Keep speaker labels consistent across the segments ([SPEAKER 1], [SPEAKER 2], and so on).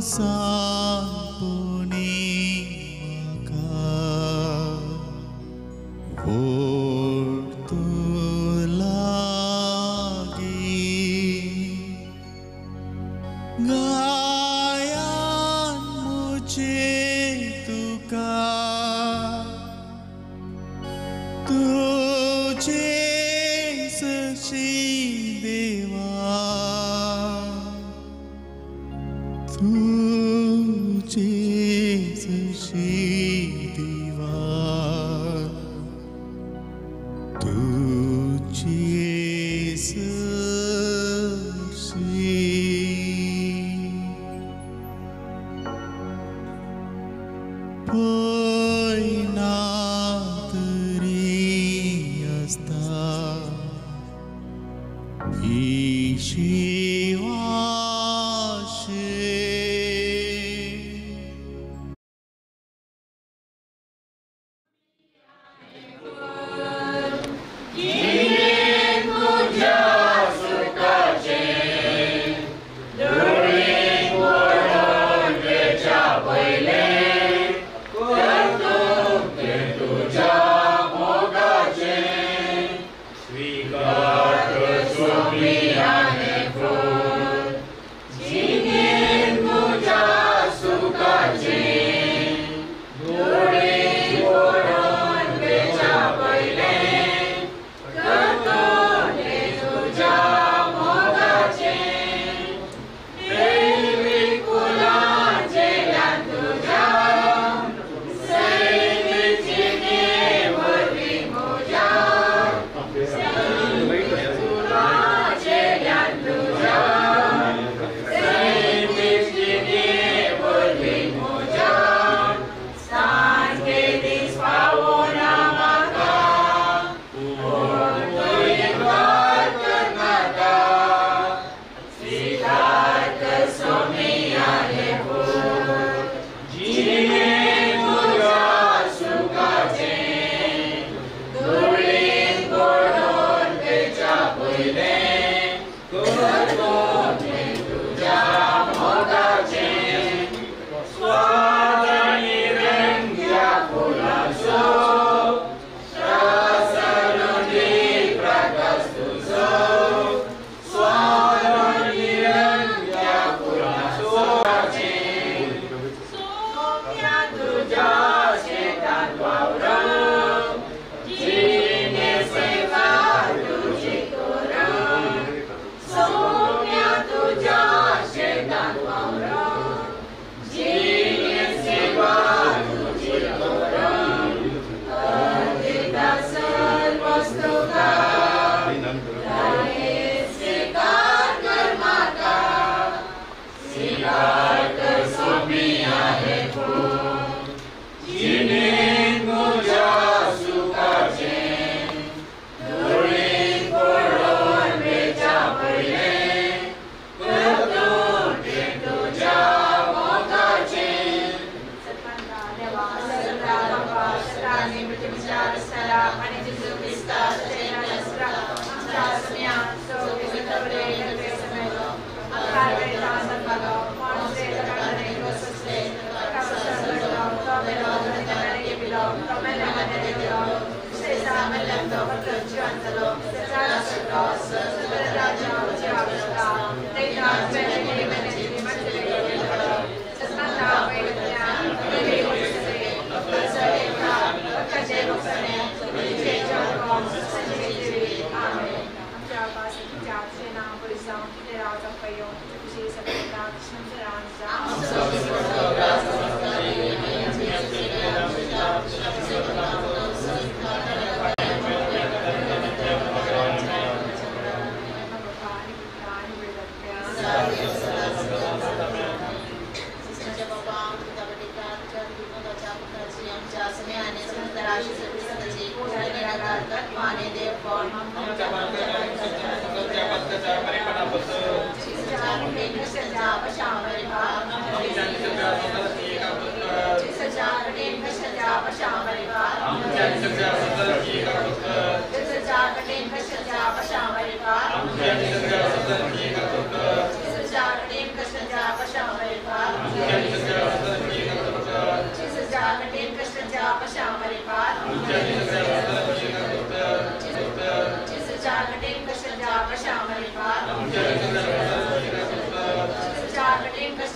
[SPEAKER 1] सांपोणी म्हाका ओड तूं लागीं गायान मुझे तुका तुझे सशी देवा तुझे सशी देवा तुझे सशी पयना तरी आसता ही शिवाशे।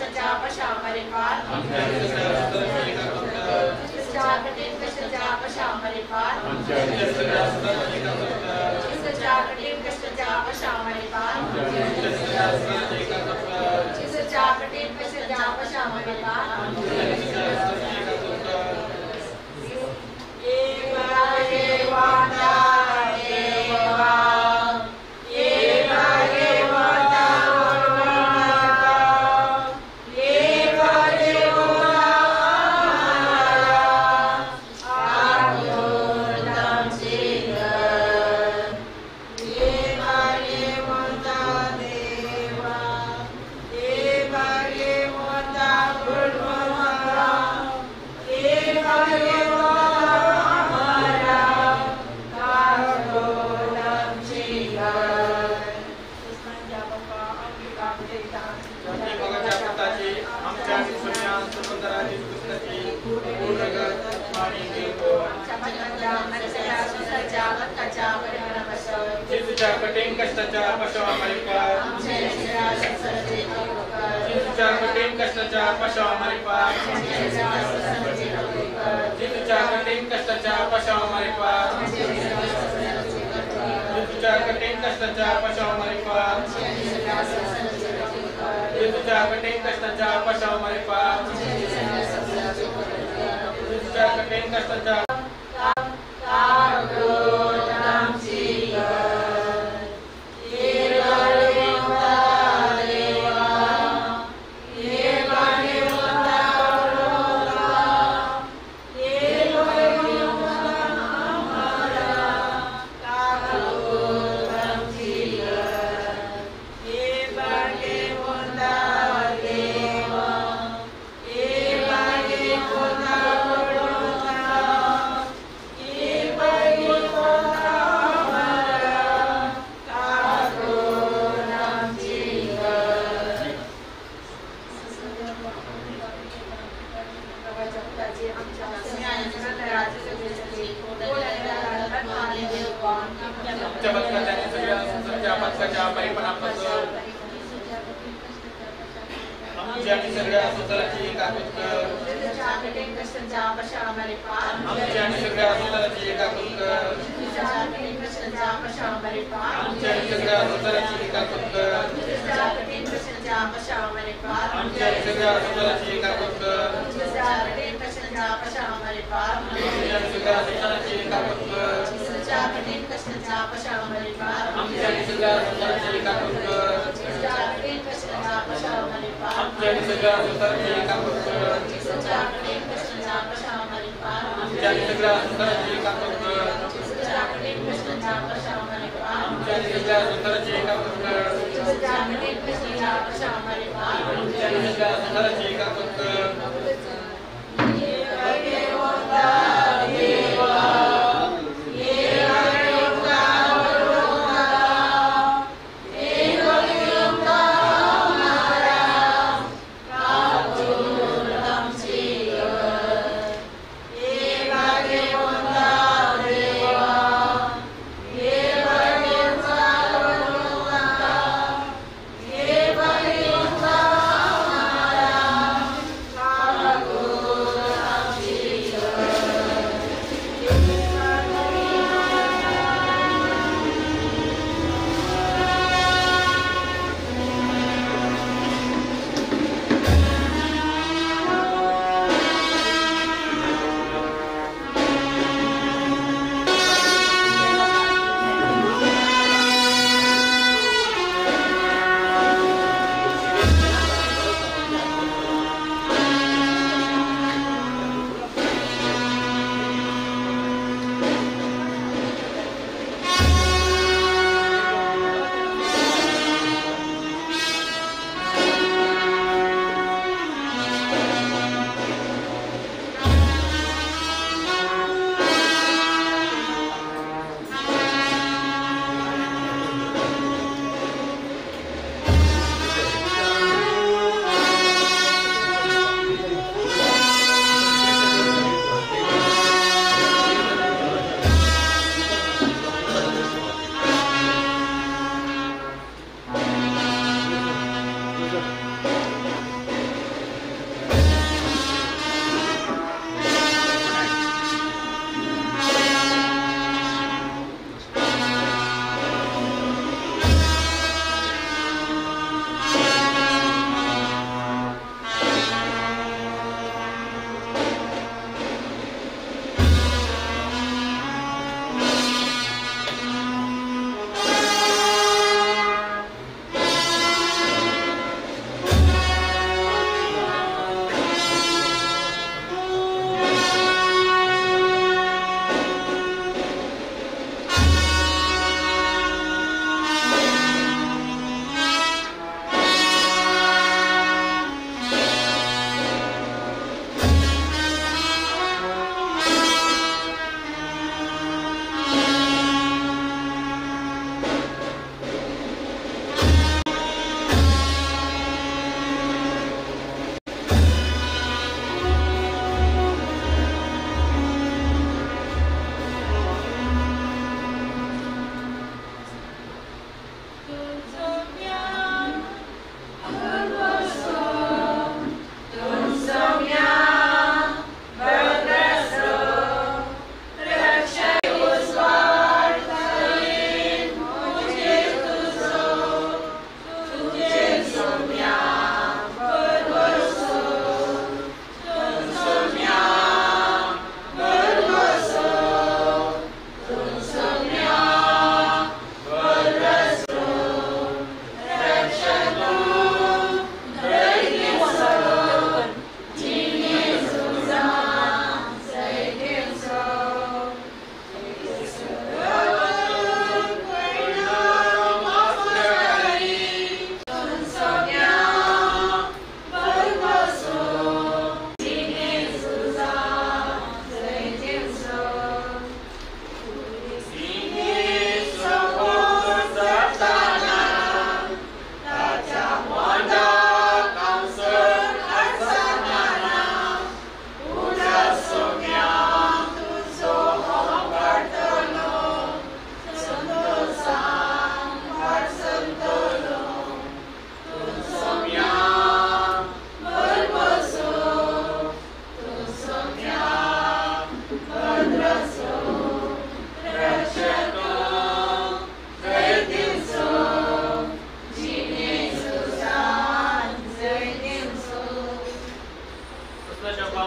[SPEAKER 2] कष्टाच्या पशामरिपार जिसूच्या कठीण कष्टाच्या पशामरिपार जिसूच्या कठीण कष्टाच्या पशामरिपार जिसूच्या कठीण कष्टाच्या पशामरिपार
[SPEAKER 3] कठीण कष्टाच्या पशामरिपार जिसूच्या कठीण कष्टाच्या पशामरिपार जिसूच्या कठीण कष्टाच्या पशामरिपार जिसूच्या कठीण कष्टाच्या पशामरिपार जिसूच्या कठीण कष्टाच्या पशामरिपार जिसूच्या कठीण कष्टाच्या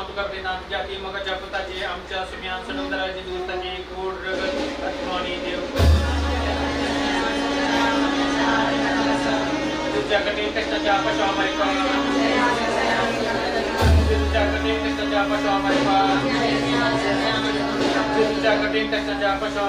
[SPEAKER 3] तुका भेटयता तुज्या ती मोगाच्या पुताची आमच्या सुम्यान सडमदाराची दुस्ताची गोड रगत आत्मो आनी देव. तुझ्या कठीण कष्टाच्या पशा तुझ्या कठीण कष्टाच्या पशा तुझ्या कठीण कष्टाच्या पशा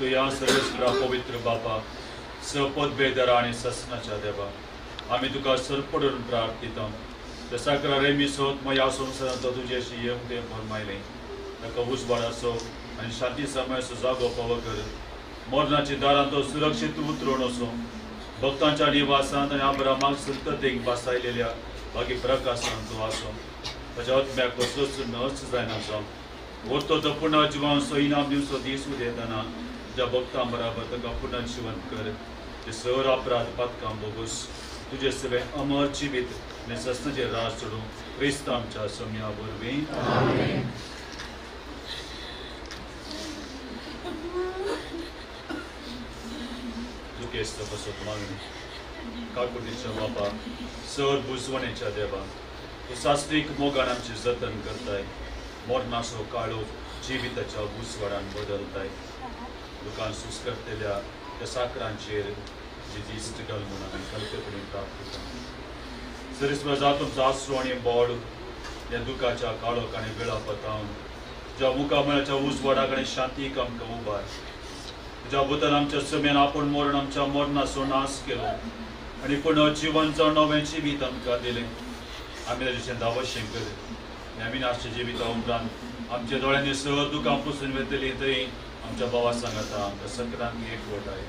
[SPEAKER 4] पवित्र बापा सपदभेदर आनी ससनाच्या देवा आमी तुका सरपडून प्रार्थिता त्या रेमी सोत ह्या संवसारांत तो तुजेशी येवंक तें फर्मायलें ताका उजवाडाचो आनी शांती समयाचो जागो पावो कर मरणाच्या दारांत तो सुरक्षीत उतरून असो भक्तांच्या निवासांत आनी अब्रामाक संततेक भासायलेल्या बाकी प्रकाशांत तो आसो ताच्या आत्म्याक कसलोच नश्ट जायना जावं वरतो तो पुनर्जिवांचो इनाम दिवचो दीस उदेतना तुज्या भक्तां बराबर ताका पुनर्जिवन कर ते सर अपराध पातकां बोगूस तुजे सगळे अमर जिवीत आनी सस्नाचेर राज चडूं क्रिस्त आमच्या सम्या वरवीं. दुखेस्त बसत मागणी काकुटीच्या बापा सर बुजवणेच्या देवा तूं सास्त्रीक मोगान आमचें जतन करताय मरणाचो काळो जिविताच्या उजवाडान बदलताय दुकान सूस करतल्या त्या साकरांचेर जी दिश्ट घाल म्हूण आमी कल्पेकडेन प्राप्त सरीस्वर जात तुमचो आसरो आनी बळ ह्या दुखाच्या काळोख आनी वेळा पतावन तुज्या मुखामळाच्या उजवाडाक आनी शांतीक आमकां उबार तुज्या भुतान आमच्या सम्यान आपूण मरण आमच्या मरणाचो नाश केलो आनी पुनर्जिवन जावन नवें जिवीत आमकां दिलें. आमी ताचें धावशें कर ह्या विनाशच्या जिविता उपरांत आमच्या दोळ्यांनी सह दुकां पुसून वेतली थंय आमच्या भावा सांगाता आमकां सगळ्यांक एकवटाय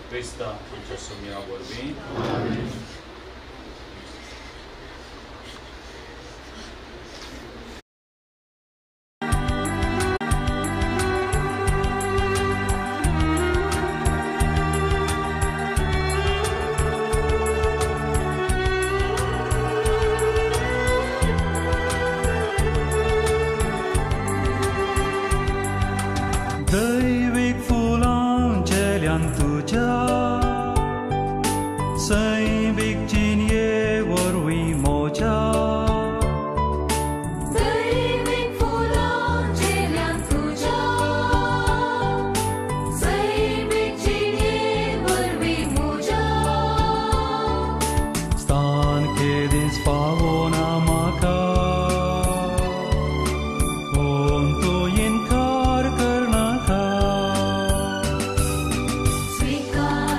[SPEAKER 4] क्रिस्ता आमच्या सम्या वरवीं.
[SPEAKER 1] दैवीक फुलां झेल्यान तुज्या सैमीक जिणये वरवीं म्हज्या
[SPEAKER 5] दैवीक फुलां झेल्यान तुज्या सैमीक जिणये वरवीं म्हज्या
[SPEAKER 1] स्थान केदींच पावना म्हाका पूण तूं इनकार करनाका.
[SPEAKER 5] स्वीकार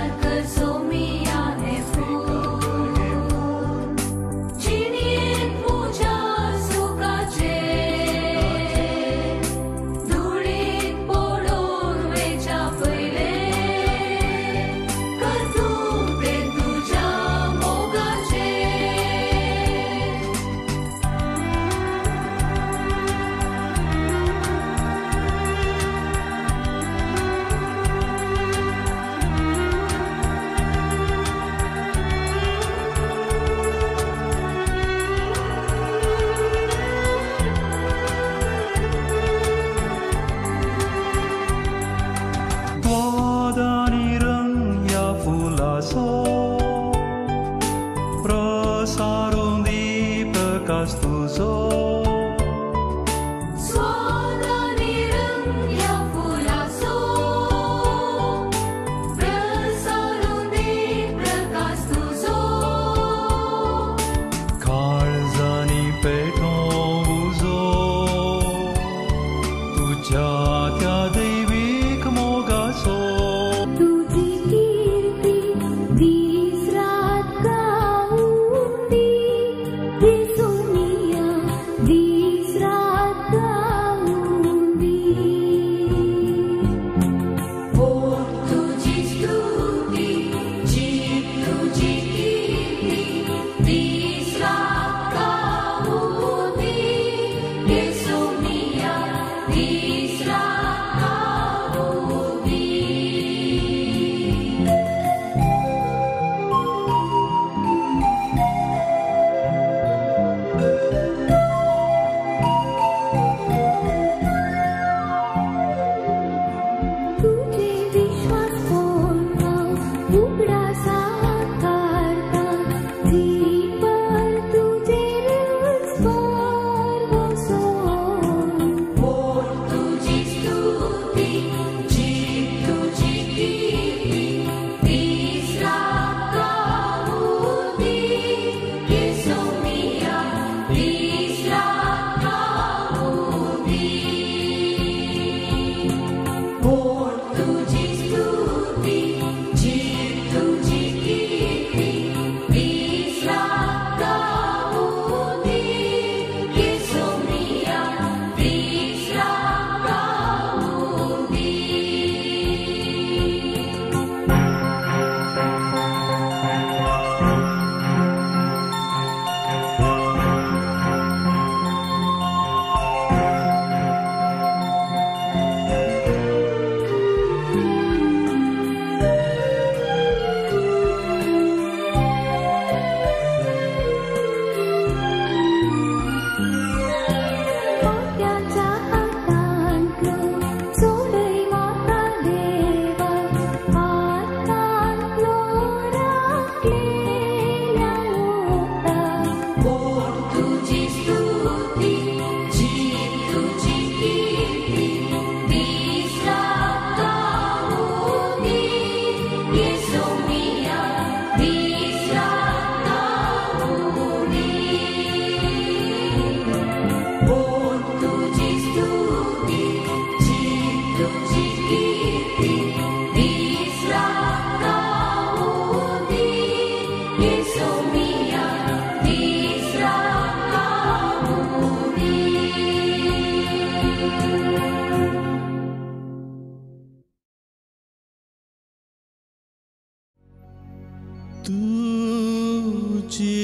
[SPEAKER 1] तुझे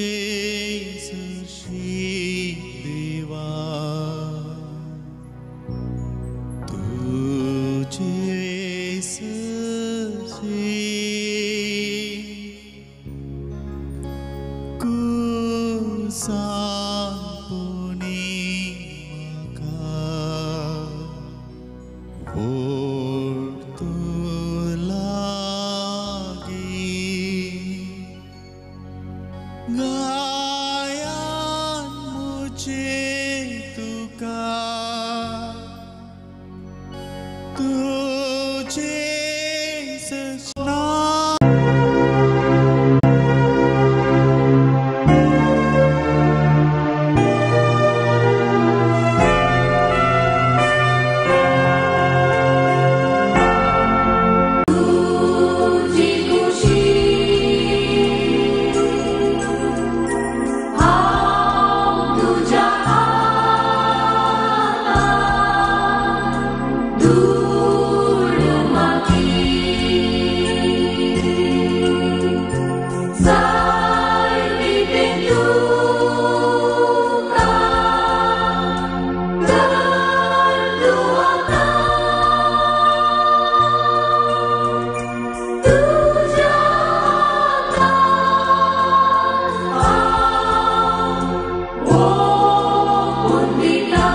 [SPEAKER 1] सरशी देवा, तुझे सरशी कुसांपुनी म्हाका ओड लागी गायान मुझे तुका तुझे सजना।
[SPEAKER 5] तुझी खुशी हांव तुज्या हातान धूळ माती जाय दितें तुका तर तूं आतां तुज्या हातान हांव ओंपून दितां।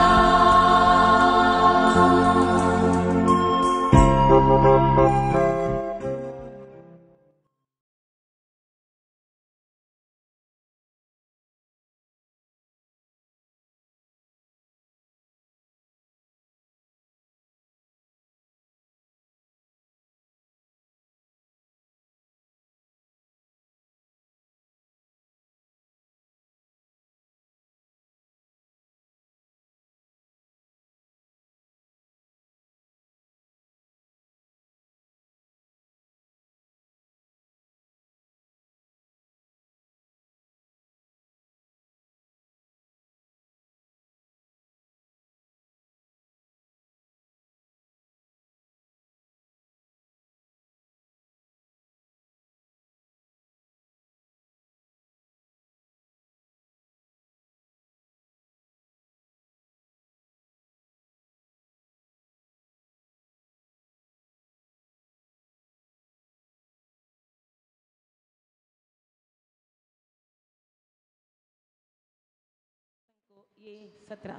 [SPEAKER 6] ये 17।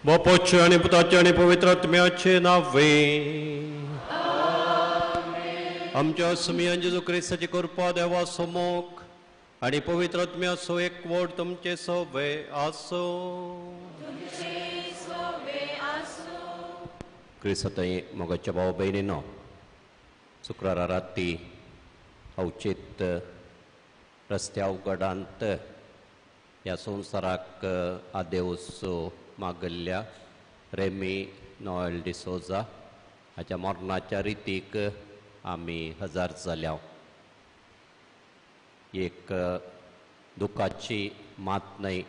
[SPEAKER 7] बापाचे आनी पुताचे आनी पवित्र आत्म्याचे नांवे आमच्या सुमयान जेजू क्रिस्ताची कृपा देवा समोक आनी पवित्र आत्म्याचो एकवट तुमचे सवे आसो। क्रिस्तांत मोगाच्या भाव भयणीनो, शुक्रारा राती अवचीत रस्त्या उगडांत ह्या संवसाराक आदेवस मागल्ल्या रेमी नोएल डिसोजा हाच्या मरणाच्या रितीक आमी हजार जाल्या. एक दुखाची मात न्हय,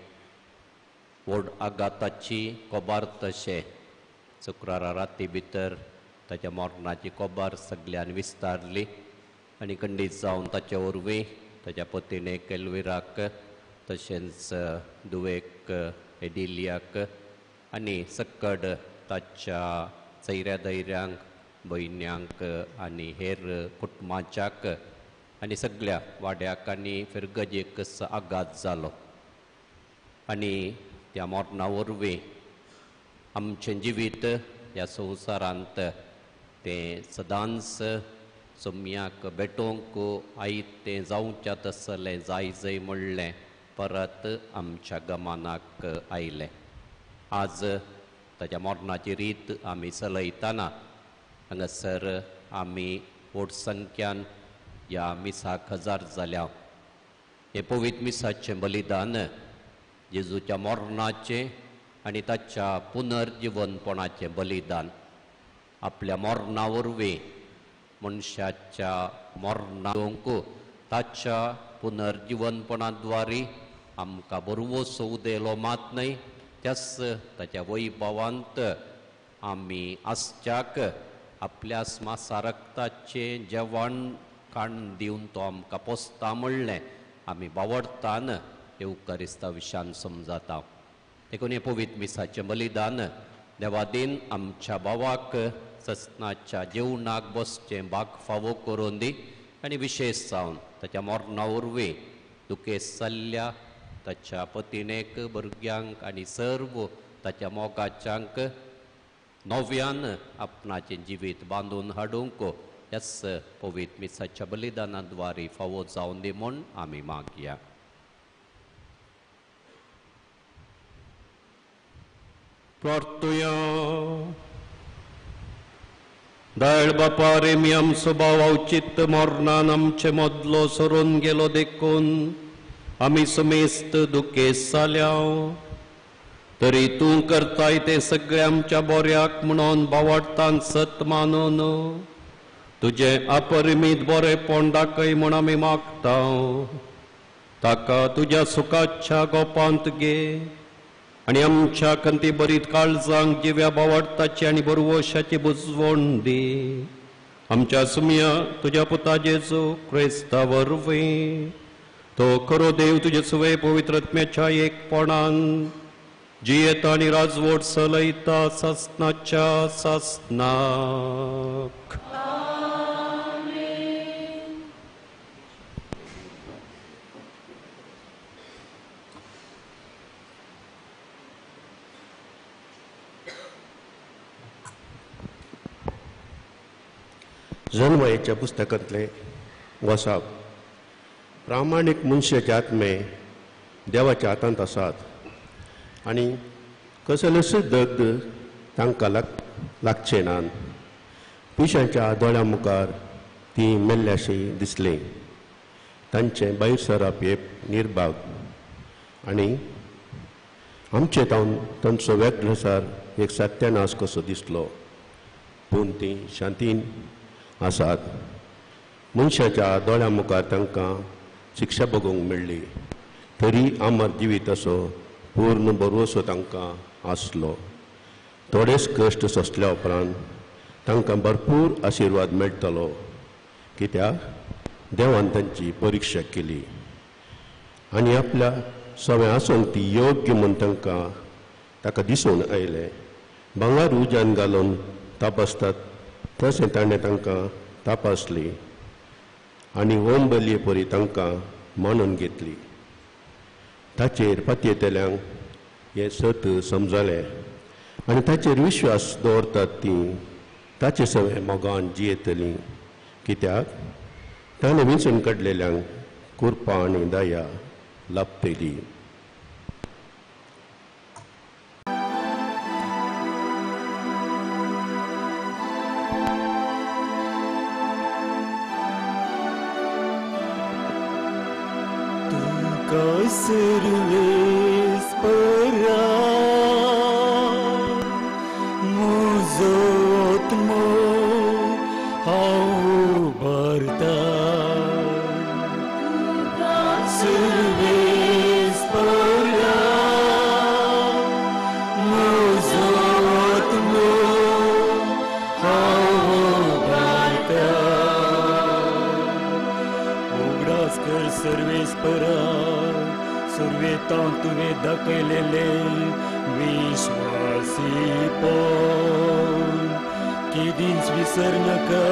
[SPEAKER 7] व्हड आघाताची कोबार तशें शुक्रारा राती भितर ताच्या मरणाची कोबार सगल्यान विस्तारली आनी खंडीत जावन ताचे वरवीं ताच्या पतीणेक एल्विराक तशेंच धुवेक एडिलियाक आनी सक्कड ताच्या चैऱ्या दैऱ्यांक भयण्यांक आनी हेर कुटुंबाच्याक आनी सगळ्या वाड्याक आनी फिरगजेक आघात जालो. आनी त्या मरणा वरवीं आमचें जिवीत ह्या संवसारांत तें सदांच सोम्याक भेटोवंक आयतें जावच्या तसलें जाय जय म्हणलें परत आमच्या गमनाक आयलें. आज ताच्या मरणाची रीत आमी चलयतना हांगासर आमी व्हड संख्यान ह्या मिसाक हजार जाल्या. हें पवित्र मिसाचें बलिदान जेजूच्या मरणाचें आनी ताच्या पुनर्जिवनपणाचें बलिदान. आपल्या मरणा वरवीं मनशाच्या मरणाक ताच्या पुनर्जिवनपणाद्वारे आमकां बरवसो उदयलो मात न्हय, त्याच ताच्या वैभवांत आमी आसच्याक आपल्या मासा रक्ताचें जेवण काण दिवन तो आमकां पोसता म्हणलें आमी बावडतान येवकारिस्ता विशान समजाता. देखून हें पवित्र मिसाचें बलिदान देवादीन आमच्या भावाक ससनाच्या जेवणाक बसचें भाग फावो करून दी आनी विशेश जावन ताच्या मरणा वरवीं दुखेस्त जाल्ल्या ताच्या पतीणेक भुरग्यांक आनी सर्व ताच्या मोगाच्यांक नव्यान आपणाचें जिवीत बांदून हाडूंक ह्याच पवित्र मिसाच्या बलिदानाद्वारे फावो जावन दी म्हूण आमी मागया. प्रार्थुया. दयाळ बापा रेमी आमचो भाव अवचित मरणान आमचे मदलो सरून गेलो देखून आमी समेस्त दुखेस्त जाल्या. तरी तूं करताय तें सगळें आमच्या बोऱ्याक म्हणून बावडतान सत मानून तुजें अपरिमीत बरेपण दाखय म्हूण आमी मागता. ताका तुज्या सुखाच्या गोपांत घे आनी आमच्या खंती बरीत काळजांक जिव्या बावडताची आनी बरवशाची बुजवण दी. आमच्या सुमया तुज्या पुता जेजू क्रिस्ता वरवीं तो खरो देव तुजे सुवे पवित्र आत्म्याच्या एकपणान जियेता आनी राजवट चलयता सासनाच्या सासनाक.
[SPEAKER 8] जन्मयेच्या पुस्तकांतले वसाप. प्रामाणीक मनशाचे आत्मे देवाच्या हातांत आसात आनी कसलेच दग्ध तांकां लागचे नात. पिशांच्या दोळ्यां मुखार ती मेल्ल्याशी दिसली. तांचें भायर सरप हे निर्भाग आनी आमचे तावन तांचो वेगळसार एक सत्यानाश कसो दिसलो, पूण ती शांतीन आसात. मनशाच्या दोळ्यां मुखार तांकां शिक्षा भोगूंक मेळ्ळी तरी अमर जिवीत असो पूर्ण भरवसो तांकां आसलो. थोडेच कश्ट सोंसल्या उपरांत तांकां भरपूर आशिर्वाद मेळटलो, कित्याक देवान तांची परिक्षा केली आनी आपल्या सवय आसूंक ती योग्य म्हूण तांकां ताका दिसून आयलें. भांगर उज्यान घालून तपासतात तशें ताणें तांकां तपासली आनी होम बलये परी तांकां मानून घेतली. ताचेर पातयेतल्यांक हें सत समजलें आनी ताचेर विश्वास दवरतात ती ताचे सगळे मोगान जियेतलीं, कित्याक ताणें विंचून काडलेल्यांक कृपा आनी दया लाभतली.
[SPEAKER 1] सर्वेस परा मुजो आत्मो हांव
[SPEAKER 9] सर्वेस्परा सुरवेता तुवें दाखयलेले विश्वासीपण केदींच विसरनाका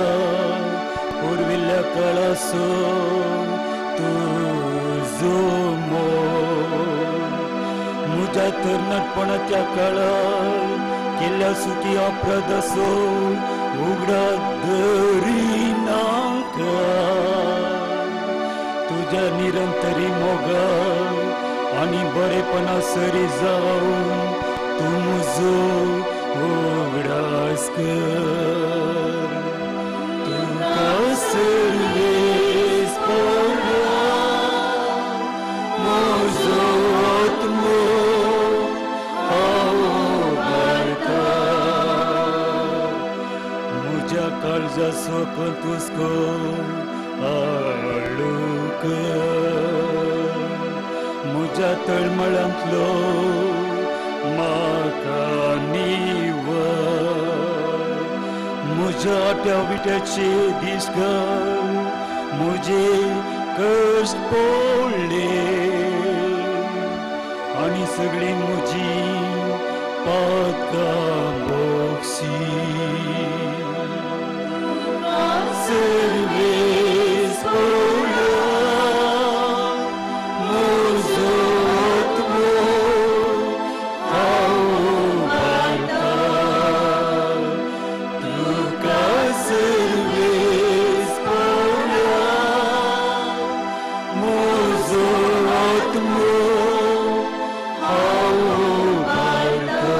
[SPEAKER 9] पुर्विल्ल्या काळासून तुजो मोग म्हज्या तरणाटपणाच्या काळार केल्ल्या सुखी अपराधाचो उगडास धरिनाका तुज्या निरंतरी मोगान आनी बरेपणा सरी जावन तूं म्हजो उगडास कर तुका सर्वेस्परा म्हजो आत्मो हांव उबारता म्हज्या काळजाचो कंतुस्को आळूक म्हज्या तळमळांतलो म्हाका निवळ म्हज्या आट्या विट्याचे दीस घाल म्हजे कश्ट पडले आनी सगळीं म्हजी पातकां भोगशी सर्वेस्परा म्हजो आत्मो हांव उबारता तुका सर्वेस्परा म्हजो आत्मो हांव उबारता.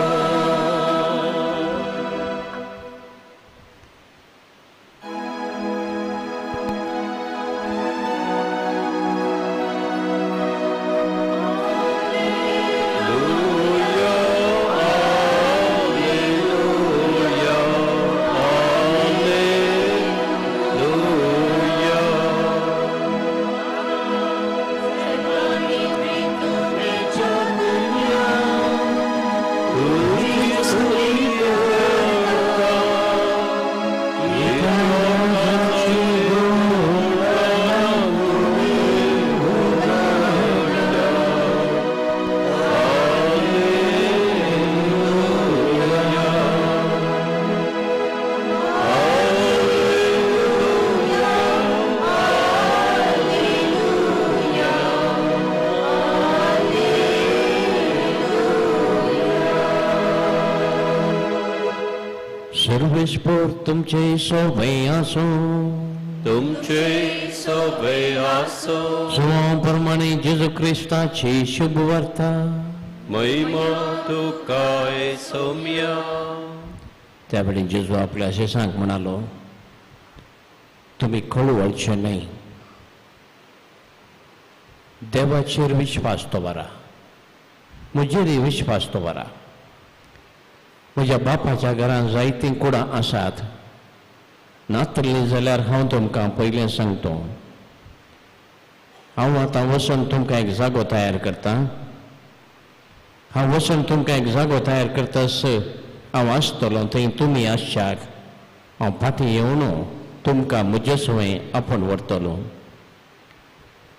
[SPEAKER 7] सर्वेस्पर तुमचे सोबे आसो तुमचे सोबे आसो.
[SPEAKER 10] सुवां प्रमाणे जेजू क्रिस्ताची शुभ वार्ता.
[SPEAKER 7] महिमा तुका सोम्या.
[SPEAKER 10] त्या वेळी जेजू आपल्या शिसांक म्हणालो, तुमी कळवळचे न्हय, देवाचेर विश्वास दवरा, म्हजेरय विश्वास दवरा. म्हज्या बापाच्या घरांत जायतीं कुडां आसात, नातली जाल्यार हांव तुमकां पयलें सांगता. हांव आतां वचून तुमकां एक जागो तयार करता. हांव वचून तुमकां एक जागो तयार करतास हांव आसतलो थंय तुमी आसच्याक हांव फाटीं येवन तुमकां म्हजे सवंय आपोवन व्हरतलो.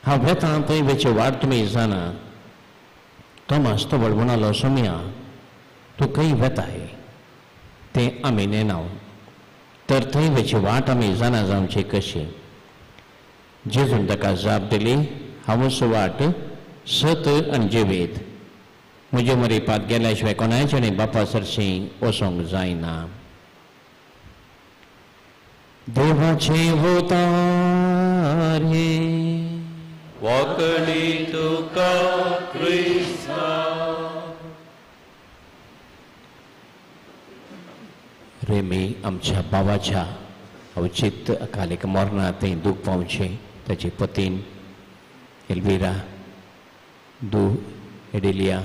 [SPEAKER 10] हांव वेता थंय वेची वाट तुमी जाणा. तोमास तवळ म्हणालो, सोमया तूं खंय वेताय तें आमी नेणाव, तर थंय वेची वाट आमी जाणा जावची कशी? जेजून ताका जाप दिली, हांवूच वाट, सत आनी जिवीत. म्हजे मरिपात गेल्या शिवाय कोणायचे आनी बापा सरशीं वचोंक जायना. देवाचे उतार हे
[SPEAKER 7] वाकणी तुका क्रिस्ता.
[SPEAKER 10] रेमी आमच्या बाबाच्या अवचित अकालीक मरणांत थंय दूख पावचें ताची पतीन एल्विरा दू एडिलिया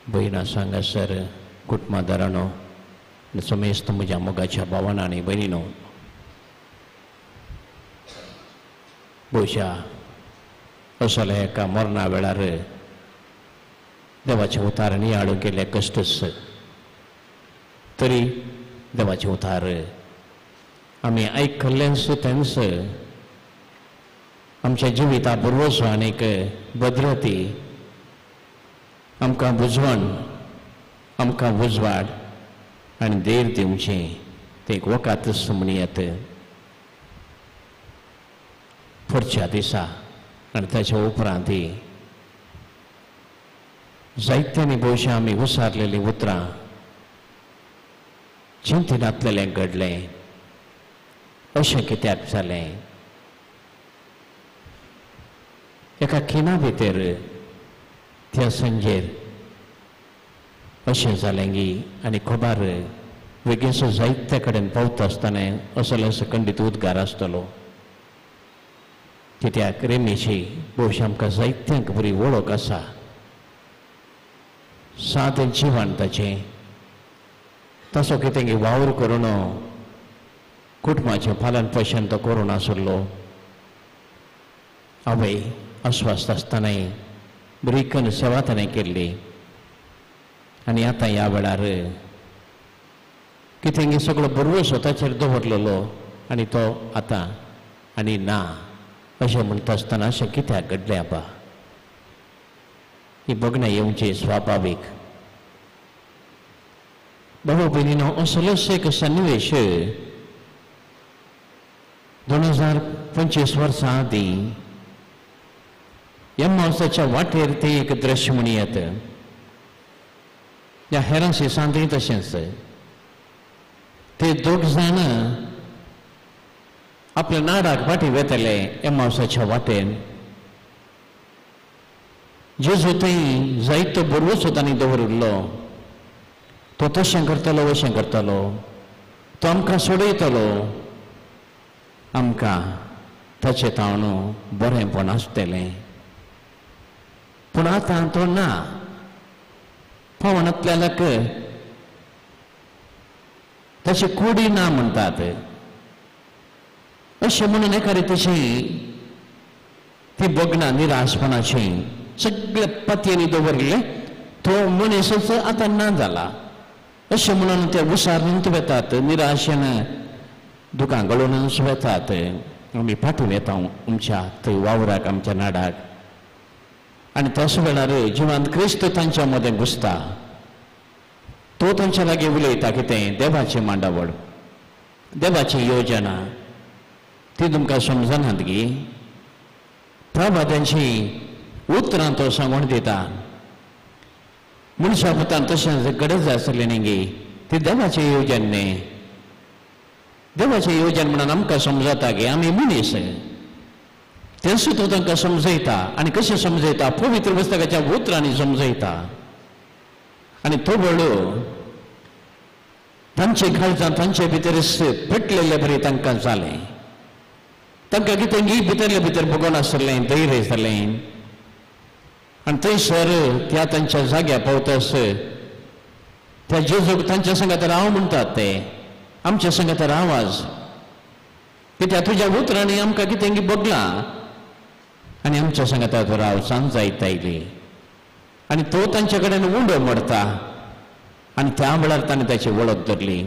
[SPEAKER 10] भयणां सांगासर कुटुंबादारांनो समेस्त म्हज्या मोगाच्या भावान आनी भयणीनो, भोवशा असल्या एका मरणा वेळार देवाचें उतार नियाळूंक गेल्ले कश्टच, तरी देवाचें उतार आमी आयकल्लेंच तेंच आमच्या जिविता पुर्वसो आनीक भद्रती, आमकां बुजवण, आमकां उजवाड आनी धीर दिवचें तें एक वकातच म्हणयत. पुढच्या दिसा आनी ताच्या उपरांत जायत्यांनी भोवशा आमी उसारलेलीं उतरां चिंतनांतलेलें घडलें, अशें कित्याक जालें? एका खिणा भितर त्या संजेर अशें जालें गी आनी खबर वेगींसो जायत्या कडेन पावता आसतना असो खंडीत उद्गार आसतलो. कित्याक रेमेशी भोवशा आमकां जायत्यांक बरी वळख आसा. सादें जिवन ताचें, तसो कितें वावर करून कुटुंबाचें पालन पोशण तो करून आसलो. आवय अस्वस्थ आसतनाय बरी कन सेवा ताणें केल्ली आनी आतां ह्या वेळार कितें सगळो बरवसो ताचेर दवरलेलो आनी तो आतां आनी ना अशें म्हणटा आसतना अशें कित्याक घडलें आबा? ही बगणां येवची स्वाभावीक. बाबा भयणीनो, असलोच एक सन्निवेश 2025 वर्सां आदीं एम्मावसाच्या वाटेर तें एक दृश्य म्हणयत. ह्या हेरांशी सांतूय तशेंच ते दोग जाण आपल्या नाडाक फाटीं वेतले एम्मावसाच्या वाटेन. जेजू थंय जायतो बरवसो तांणी दवरिल्लो, तो तशें करतलो अशें करतलो, तो आमकां सोडयतलो, आमकां ताचें तावन बरेंपण आसतलें. पूण आतां तो ना. पावनातल्याक ताची कुडी ना म्हणटात. अशें म्हणून एका रितीची ती बगणां निराशपणाची सगळे पतयेनी दवरिल्ले तो मनीसच आतां ना जाला अशें म्हणून ते उसारून वेतात, निराशेन दुकां गळोवनच वेतात. आमी फाटीं वेता आमच्या थंय वावराक, आमच्या नाडाक. आनी त्याच वेळार जिवांत क्रिस्त तांच्या मदें घुसता. तो तांच्या लागीं उलयता कितें? देवाची मांडावळ, देवाची योजना ती तुमकां समजनात गी? प्रभातांची उतरां तो सांगून दिता. मनशा पुतान तशें गरज आसली न्ही गी, ती देवाची येवजण न्ही. देवाची येवजण म्हणून आमकां समजता गी आमी मनीस, तेंच तो तांकां समजयता. आनी कशें समजयता? पवित्र पुस्तकाच्या उतरांनी समजयता. आनी तो वेळ तांचे काळजां तांचे भितर पेटलेले बरी तांकां जालें. तांकां कितें गी भितरले भितर बगोन आसलें, धैर्य जालें. आनी थंयसर त्या तांच्या जाग्यार पावतस त्या जेजूक तांच्या संगात राव म्हणटात ते, आमच्या संगात राव आज, कित्याक तुज्या उतरांनी आमकां कितें गी बगलां आनी आमच्या संगात राव, सांज जायत आयली. आनी तो तांचे कडेन उंडो मोडटा आनी त्या वेळार ताणें ताची वळख धरली.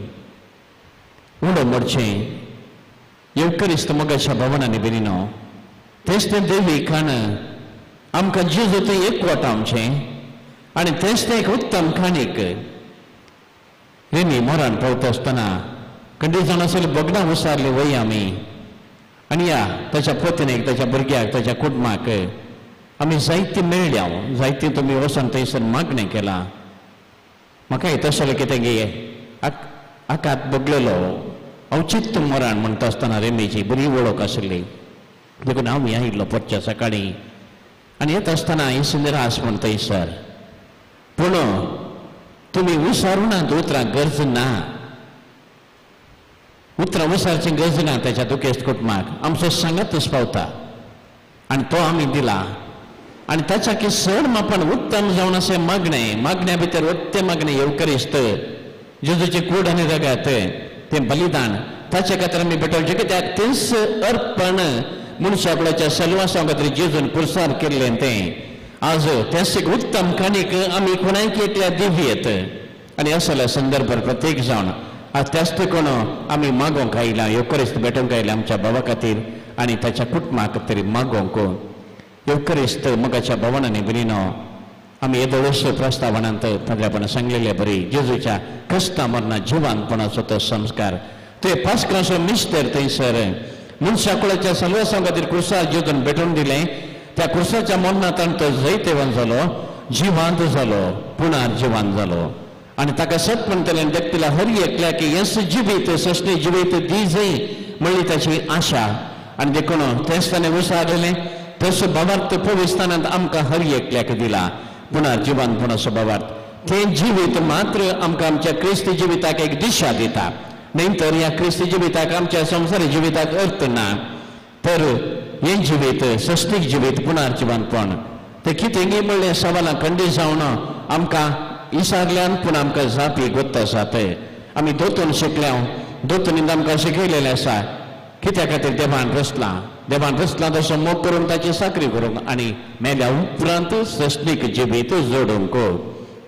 [SPEAKER 10] उंडो मोडचें येवकरिस्त मोगाच्या भवनांनी बेरिनो तेंच तें देवी खाण आमकां जेजू तें एकवट आमचें आनी तेंच तें एक उत्तम खाणीक. रेमी मोरान पावता आसतना खंडीत जावन आसली बगणां उसारली वय आमी आनी ह्या ताच्या पत्नीक, ताच्या भुरग्याक, ताच्या कुटुंबाक आमी जायतीं मेळ्ळ्या, जायतीं तुमी वचून थंयसर मागणें केलां. म्हाका तसलें कितें गे आकात बगलेलो अवचित्त मरण म्हणटा आसतना रेमेची बरी वळख आसली. देखून हांव आयिल्लो परच्या सकाळीं आनी येता आसतना निराश म्हण थंयसर. पूण तुमी उसारुनात उतरां, गरज ना, उतरां उसारची गरज ना ताच्या दुखेस्त कुटुंबाक. आमचो सांगातच पावता आनी तो आमी दिला. आनी ताच्या की चड मापान उत्तम जावन अशें मागणें, मागण्या भितर उत्ते मागणें येवकरिस्त जेजूचे कूड आनी रगत तें बलिदान ताच्या खातीर आमी भेटोवचें. कित्याक तेंच अर्पण मनशा कुळाच्या सलवासा खातीर जेजून पुरसार केल्लें तें आज तेंच एक उत्तम खाणीक आमी कोणायक एकल्या दिवयेत. आनी असल्या संदर्भार प्रत्येक जाण आज त्याच कोण आमी मागोवंक आयला, येवकरिस्त भेटोवंक आयला आमच्या बाबा खातीर, आनी ताच्या कुटुंबाक तरी मागोवंक. येवकरिस्त मोगाच्या भवनांनी भयणीनो, आमी येदोळस प्रस्तावनांत तांतल्यापणां सांगलेले बरी जेजूच्या क्रिस्ता मरणा जिवानपणाचो तो संस्कार, ते पास्काचो मिस्तर थंयसर मनशा कुळाच्या सल्वासां खातीर क्रुसार जेजून भेटून दिलें. त्या क्रुसाच्या मरणांत तो जैतेवन जालो, जिवांत जालो, पुणार जिवान जालो आनी ताका सत म्हणटलें व्यक्तीला हर एकल्या की येस जिवीत सस्नी जिवीत दी जय म्हणली ताची आशा. आनी देखून तेंच ताणें विचारलें तसो भावार्थ पविस्थानांत आमकां हर एकल्याक दिला पुणार जिवानपणाचो भावार्थ. तें जिवीत मात्र आमकां आमच्या क्रिस्ती जिविताक एक दिशा दिता, न्ही तर ह्या क्रिस्ती जिविताक आमच्या संवसारी जिविताक अर्थ ना. तर हें जिवीत सस्तीक जिवीत पुणार जिवानपण तें कितें म्हणलें सवालां खंडीत जावन आमकां इसारल्यान पूण आमकां जापी गोत्त आसात. आमी दोतोन शिकल्या, दोतोनीन आमकां शिकयलेलें आसा कित्या खातीर देवान रचलां, देवान रचलां तसो मोग करूंक ताची साकरी करूंक आनी मेल्या उपरांत सस्नीक जिवीत जोडूंक.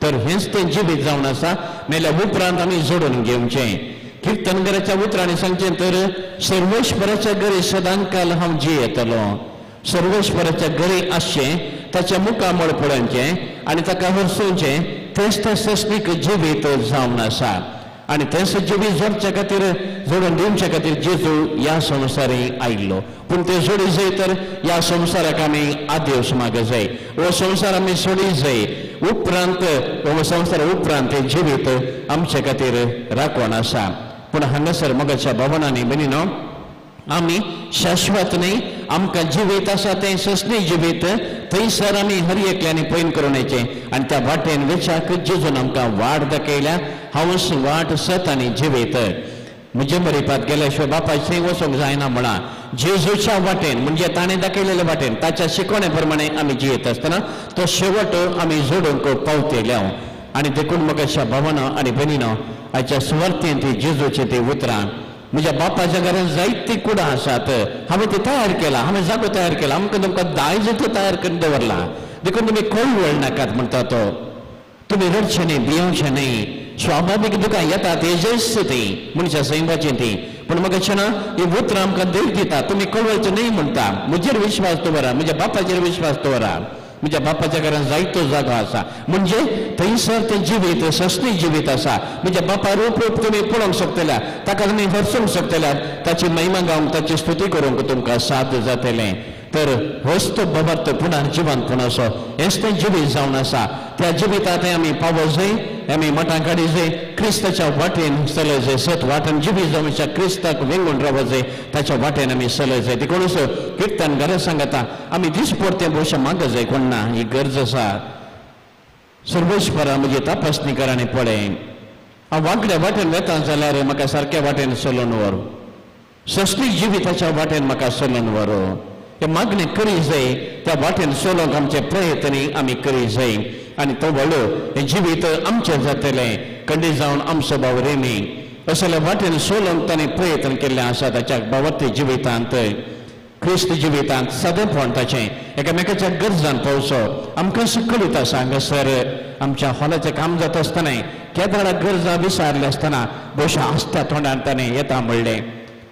[SPEAKER 10] तर हेंच तें जिवीत जावन आसा, मेल्या उपरांत आमी जोडून घेवचें. किर्तनगराच्या उतरांनी सांगचें तर सर्वेश्वराच्या घरी सदांकाल हांव जियेतलो. सर्वेश्वराच्या घरी आसचें, ताच्या मुखामळ पळोवचें आनी ताका हरसोवचें, तेंच तें सस्नीक जिवीत जावन आसा. आनी तेंच जिवीत जोडच्या खातीर, जोडून दिवच्या खातीर जेजू ह्या संवसारी आयिल्लो. पूण तें सोडी जाय तर ह्या संवसाराक आमी आदेश माग जाय, हो संवसार आमी सोडी जाय उपरांत हो संवसार उपरांत तें जिवीत आमचे खातीर राखण आसा. पूण हांगासर मोगाच्या भवनांनी भयणीनो, आमी शाश्वत न्ही, आमकां जिवीत आसा तें सस्नी जिवीत, थंयसर आमी हर एकल्यांनी पयन करून येचें आनी त्या वाटेन वेचाक जेजून आमकां वाट दाखयल्या. हांवच वाट सत आनी जिवीत. म्हजे मरिपात गेल्या शिवाय बापायचें वचूंक जायना म्हणा. जेजूच्या वाटेन म्हणजे ताणें दाखयलेले वाटेन ताच्या शिकवणे प्रमाणे आमी जियेत आसतना तो शेवट आमी जोडूंक पावतले. आनी देखून म्हाका भावना आनी भयणीनो, आयच्या सुवार्थेन ती जेजूची ती उतरां, म्हज्या बापाच्या घरांत जायतीं कुडां आसात, हांवें ती तयार केला, हांवें जागो तयार केला, आमकां तुमकां दायज तो तयार करून दवरला, देखून तुमी कळवळ नाकात म्हणटा तो. तुमी रडचें न्ही, भियोवचें न्ही. स्वाभावीक दुकां येता तेजस ती मनशा सैमाची ती, पूण म्हाका क्षणा ही उतरां आमकां धैर्य दिता, तुमी कळवळचें न्ही म्हणटा. म्हजेर विश्वास दवरा, म्हज्या बापाचेर विश्वास दवरा, म्हज्या बापाच्या घरांत जायतो जागो आसा, म्हणजे थंयसर तें जिवीत सस्नी जिवीत आसा. म्हज्या बापा रूप रूप तुमी पळोवंक शकतल्या, ताका तुमी हरसूंक शकतल्या, ताची महिमा गावंक ताची स्तुती करूंक तुमकां साथ जातलें. तर होच तो बाबार्थ पुणार जिवंतपणाचो हेंच तें जिवीत जावन आसा. त्या जिवितांत आमी पावो जाय, आमी मठां काडी जाय, क्रिस्ताच्या वाटेन चलय जाय, सत वाटेन जिवीत जावच्या क्रिस्ताक वेंगून रावत जाय, ताच्या वाटेन आमी चलय जाय. देखूनच किर्तन घरा सांगता आमी दिसपडतें भोवशा माग जाय कोण ना, ही गरज आसा. सर्वेश्वरा म्हजी तपासणी कर आनी पळय, हांव वांकड्या वाटेन वेता जाल्यार म्हाका सारक्या वाटेन चलोवन व्हर, सस्तीक जिविताच्या वाटेन म्हाका चलोवन व्हर. हे मागणें करी जाय, त्या वाटेन चलोवंक आमचे प्रयत्न आमी करी जाय आनी तो व्हडलो हें जिवीत आमचें जातलें. खंडीत जावन आमचो भाव रेमी असल्या वाटेन चलोवंक ताणें प्रयत्न केल्ले आसा. ताच्या भावार्थी जिवितांत, क्रिस्त जिवितांत सादेपण ताचें एकामेकाच्या गरजान पावचो आमकां कळीत आसा. हांगासर आमच्या हॉलाचें काम जाता आसतना केदाळा गरजां विचारले आसतना भोवशा आसता तोंडान ताणें येता म्हणलें,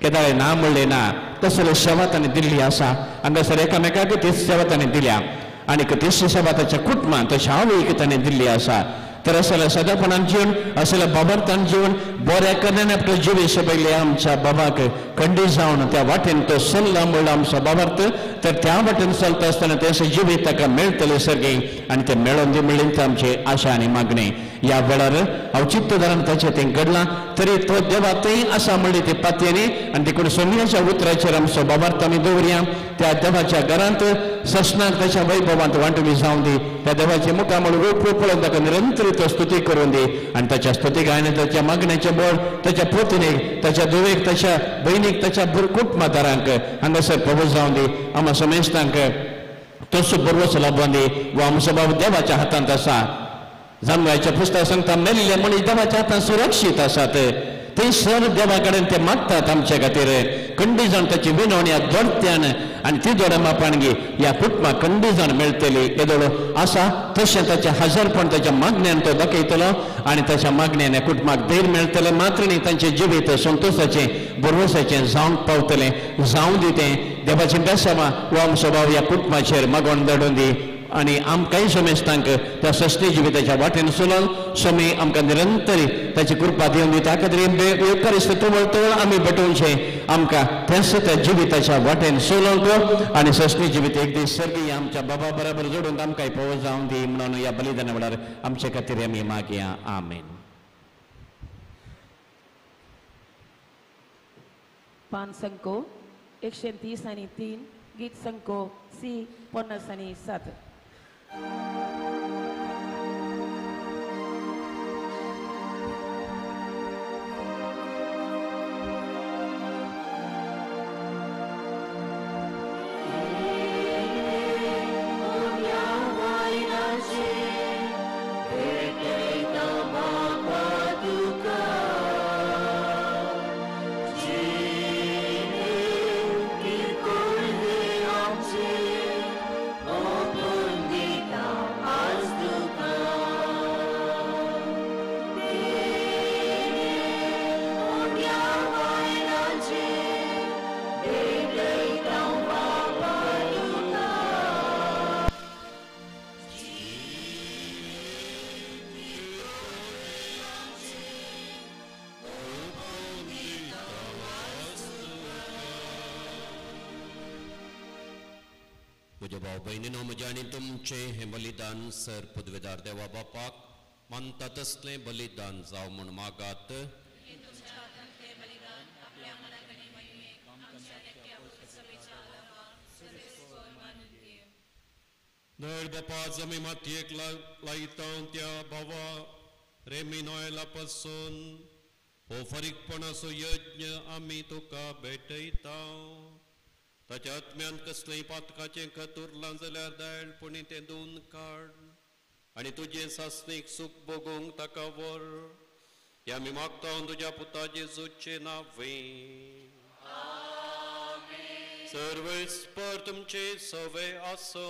[SPEAKER 10] केदाळे ना म्हणलें ना, तसले सेवा ताणें दिल्ली आसा. हांगासर एकामेकाक तीच सेवा ताणें दिल्या आनी तीच सेवा ताच्या कुटुंबान तशें आवयक ताणें दिल्ली आसा. तर असल्या सदापणान जीवन, असल्या बाबार्थान जीवन बऱ्या करण्यान आपलो जिवीत सोबयले आमच्या बाबाक खंडीत जावन त्या वाटेन तो सल्ला म्हणलो आमचो बाबार्थ. तर त्या वाटेन चलता आसतना तें जिवीत ताका मेळटलें सर्गी आनी तें मेळोवन दी म्हणली आमची आशा आनी मागणी. ह्या वेळार हांव चित्तदारान ताचें तें घडलां तरी तो देवा थंय आसा म्हणली ती पातयेनी आनी देखून सोमयाच्या उतराचेर आमचो बाबार्थ आमी दवरया. त्या देवाच्या घरांत ससनाक ताच्या वैभवांत वांटणी जावन दी, त्या देवाचे मुखामळ रूप रूप पळोवन ताका निरंतर तो स्तुती करून दी आनी ताच्या स्तुती गायन ताच्या मागण्याचें बळ ताच्या पोतनीक, ताच्या धुवेक, ताच्या भयणीक, ताच्या कुटुंबादारांक हांगासर प्रभू जावन दी. आमकां समेस्तांक तसो बरोच लाबोवन दी. व आमचो बाब देवाच्या हातांत आसा. जांभळाच्या पुस्तक सांगता मेल्ले मनीस देवाच्या हातांत सुरक्षीत आसात, थंय सर देवा कडेन ते मागतात आमच्या खातीर. खंडीत जावन ताची विनवणी ह्या दोडत्यान आनी ती दोड्या मापाणगी ह्या कुटुंबाक खंडीत जावन मेळटली. येदोळो आसा तशें ताचें हजारपण ताच्या मागण्यान तो दाखयतलो आनी ताच्या मागण्यान ह्या कुटुंबाक धैर्य मेळटलें, मात्र न्ही तांचें जिवीत संतोशाचें भरवसाचें जावंक पावतलें. जावं दी तें. देवाचें बेसांवां हो आमचो भाव ह्या कुटुंबाचेर मागोवन धाडून दी आनी आमकांय समेस्तांक त्या सस्ती जिविताच्या वाटेन चलोवन स्वामी आमकां निरंतर ताची कृपा दिवन दिता. खातीर येवकारिस्त तवळ तवळ आमी भेटोवचें आमकां तेच त्या जिविताच्या वाटेन चलोवंक आनी सस्ती जिवीत एक दीस सर्गीय आमच्या बाबा बराबर जोडून आमकां पोवो जावन दी म्हणून ह्या बलिदाना वेळार आमचे खातीर आमी मागया. आमेन.
[SPEAKER 6] पान संको 130 आनी 3, गीत संको सी 50 आनी 7.
[SPEAKER 7] म्हज्या भाव भयणीनो, म्हजें आनी तुमचें हें बलिदान सर पदवेदार देवा बापाक मानता तसलें बलिदान जावं म्हूण मागात. दयाळ बापा, जमी मातयेक लायता त्या भावा रेमी नोयला पासून हो फारीकपणाचो यज्ञ आमी तुका भेटयता. ताच्या आत्म्यान कसलेंय पातकाचें खत उरलां जाल्यार दयाळपणी तें धुवन काड आनी तुजें सासणीक सूख भोगूंक ताका व्हर. हें आमी मागता तुज्या पुता जेजूचें नांवें. सर्वेस्पर तुमचे सवे आसो.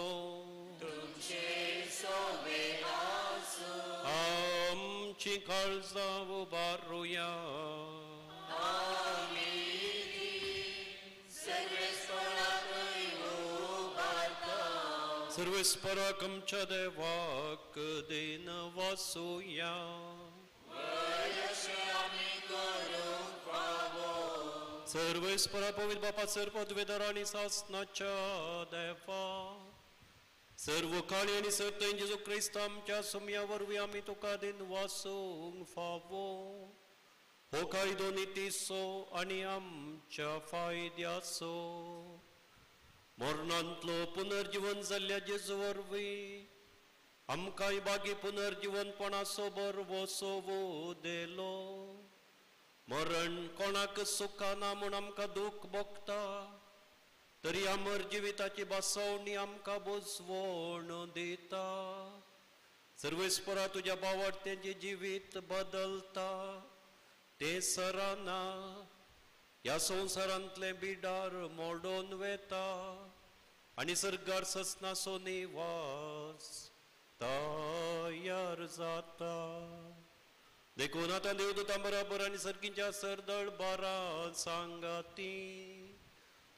[SPEAKER 7] आमची काळजां उबारुया. सर्वेस्पराक आमच्या देवाक then वासुया. सर्वेस्परा पवित्र बापा सर पदवेदार आनी सासनाच्या देवा, सर्व काळी आनी सर्तन जेजू क्रिस्त आमच्या सुमया वरवीं आमी तुका then वासूंक फावो. हो कायदो नितीचो आनी आमच्या फायद्याचो. मरणांतलो पुनर्जीवन जाल्ल्या जेजू वरवीं आमकांय बागी पुनर्जीवनपणाचो बरवसो दिलो. मरण कोणाक सुखाना म्हूण आमकां दूख भोगता, तरी अमर जिविताची बसवणी आमकां बुजवण दिता. सर्वेस्परा तुज्या बावडत्यांचें जिवीत बदलता, तें सराना ह्या संवसारांतलें बिडार मोडून वेता आनी सर्गार ससनाचो निवास तयार जाता. देखून आतां देवदूतां बराबर आनी सर्गीच्या सरदळ बारा सांगाती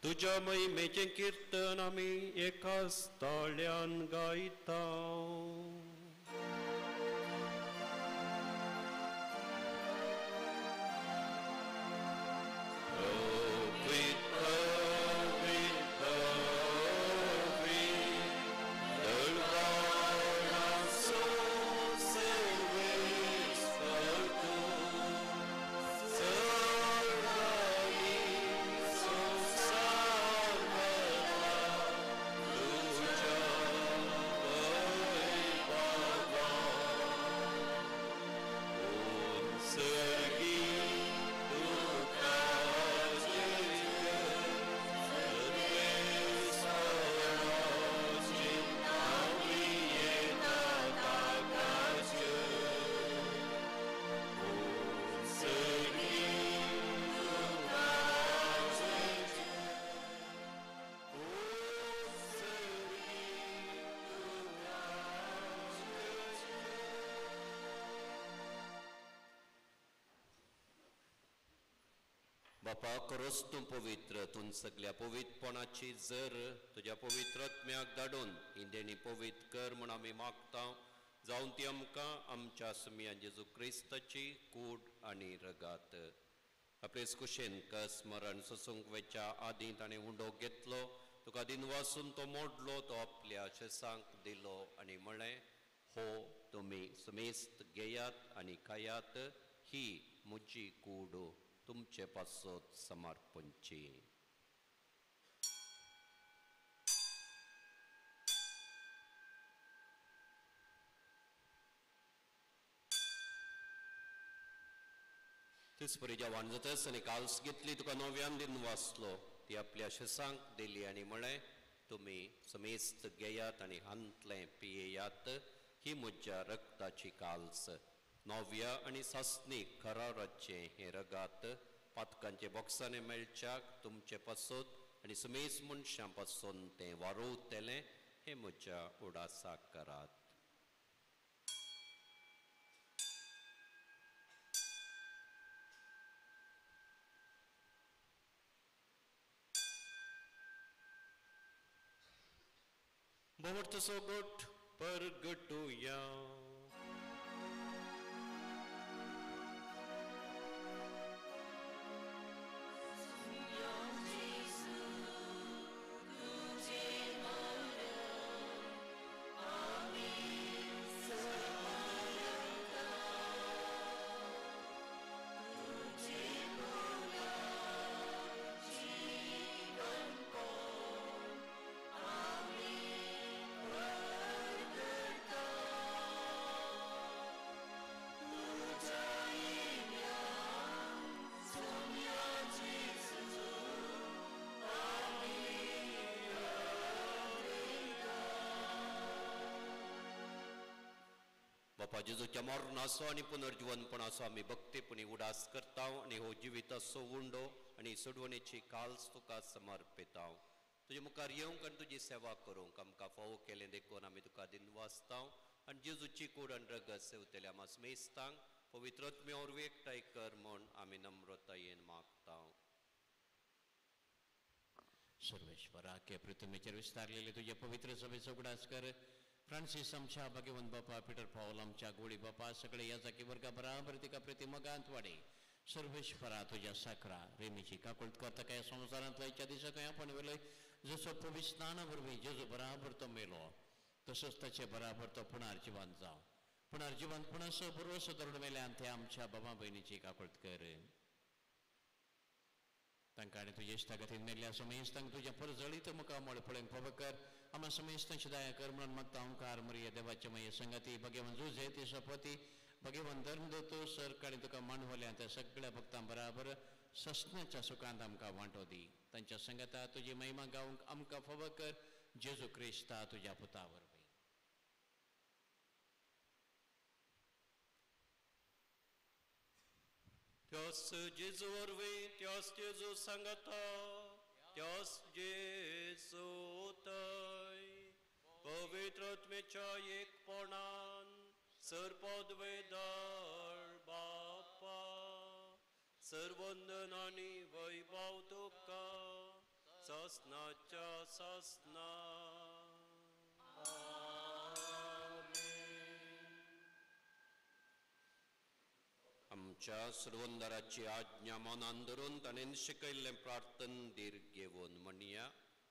[SPEAKER 7] तुज्या महिमेचें किर्तन आमी एकाच ताळ्यान गायता. बापा खरोच तूं पवित्र, तूं सगल्या पवित्रपणाची जर तुज्या पवित्र आत्म्याक धाडून ही देणी पवित्र कर म्हूण आमी मागता, जावन ती आमकां आमच्या सुमया जेजू क्रिस्ताची कूड आनी रगात. आपलेच कुशेन कस मरण सोसूंक वेच्या आदीं ताणें उंडो घेतलो, तुका दिनवासून तो मोडलो, तो आपल्या शेसांक दिलो आनी म्हळें, हो तुमी समेस्त घेयात आनी खायात, ही म्हजी कूड तुमचे पासत समर्पणची. तेच परी जेवण जातच आनी काल्स घेतली, तुका नव्यान दिन वाचलो, ती आपल्या शेसांक दिली आनी म्हळें, तुमी समेस्त घेयात आनी हांतलें पियेयात, ही म्हज्या रक्ताची काल्स, नव्या आनी सासणीक कराराचें हें रगात, पातकांचे बोक्सांनी मेळच्याक तुमचे पासत आनी समेस्त मनशां पासून तें वारोवतलें, हें म्हज्या उडासाक करात. भोवटचो गोठ परगटुया. बापा जेजूच्या मरणाचो आनी पुनर्जिवनपणाचो आमी भक्तीपणी उडास करता आनी हो जिविताचो उंडो आनी सोडवणेची काल्स तुका समर्पिता. तुजे मुखार येवंक आनी तुजी सेवा करूंक आमकां फावो केलें देखून आमी तुका दिनवासता आनी जेजूची कूड आनी रगत सेवतल्या आमा समेस्तांक पवित्र आत्म्या वरवीं एकठांय कर म्हूण आमी नम्रतायेन मागता.
[SPEAKER 10] सर्वेश्वरा के पृथ्वीचेर विस्तारलेले तुजे पवित्र सभेचो उगडास कर. फ्रांसीस आमच्या भाग्यवंत बापा, पिटर पावल आमच्या गोळी बापा, सगळे ह्या जाकी वर्गा बराबर तिका प्रतिमगांत वाडे. सर्वेश्वरा तुज्या साकरा रेमीची काकुळट करता काय संवसारांतल्या इच्छा दिसा खंय आपण वेलो जसो पवित्र स्नाना वरवीं जेजू बराबर तो मेलो तसोच ताचे बराबर तो पुनर्जिवंत जावं. पुनर्जिवंतपणाचो पुर्वसो धरून मेल्यान ते आमच्या बाबा भयणीची काकुळट कर. तांकां आनी तुजे इश्टागतीन मेल्ल्या समेस्तांक तुज्या परजळीत मुखामळ पळोवंक फावो कर. आमा समेस्तांची दया कर म्हणून मागता. ओंकार मरिया देवाचे माये संगाती भगवान जुझे ती सपती भगवान धर्मदत्तो सर काणी तुका मांडवल्या त्या सगळ्या भक्तां बराबर ससनाच्या सुखांत आमकां वांटो दी. तांच्या संगाता तुजी महिमा गावंक आमकां फावो कर. जेजू क्रिस्ता तुज्या पुता वरवीं.
[SPEAKER 7] त्यास जेजू वरवीं, त्यास जेजू सांगता, त्यास जेजू थंय पवित्र आत्म्याच्या एकपणान सर्वपदवेदार बापा सर्वंदन आनी वैभव तुका सासनाच्या सासना. आमच्या सर्वंदराची आज्ञा मनान धरून ताणें शिकयल्लें प्रार्थन धीर घेवन म्हणया.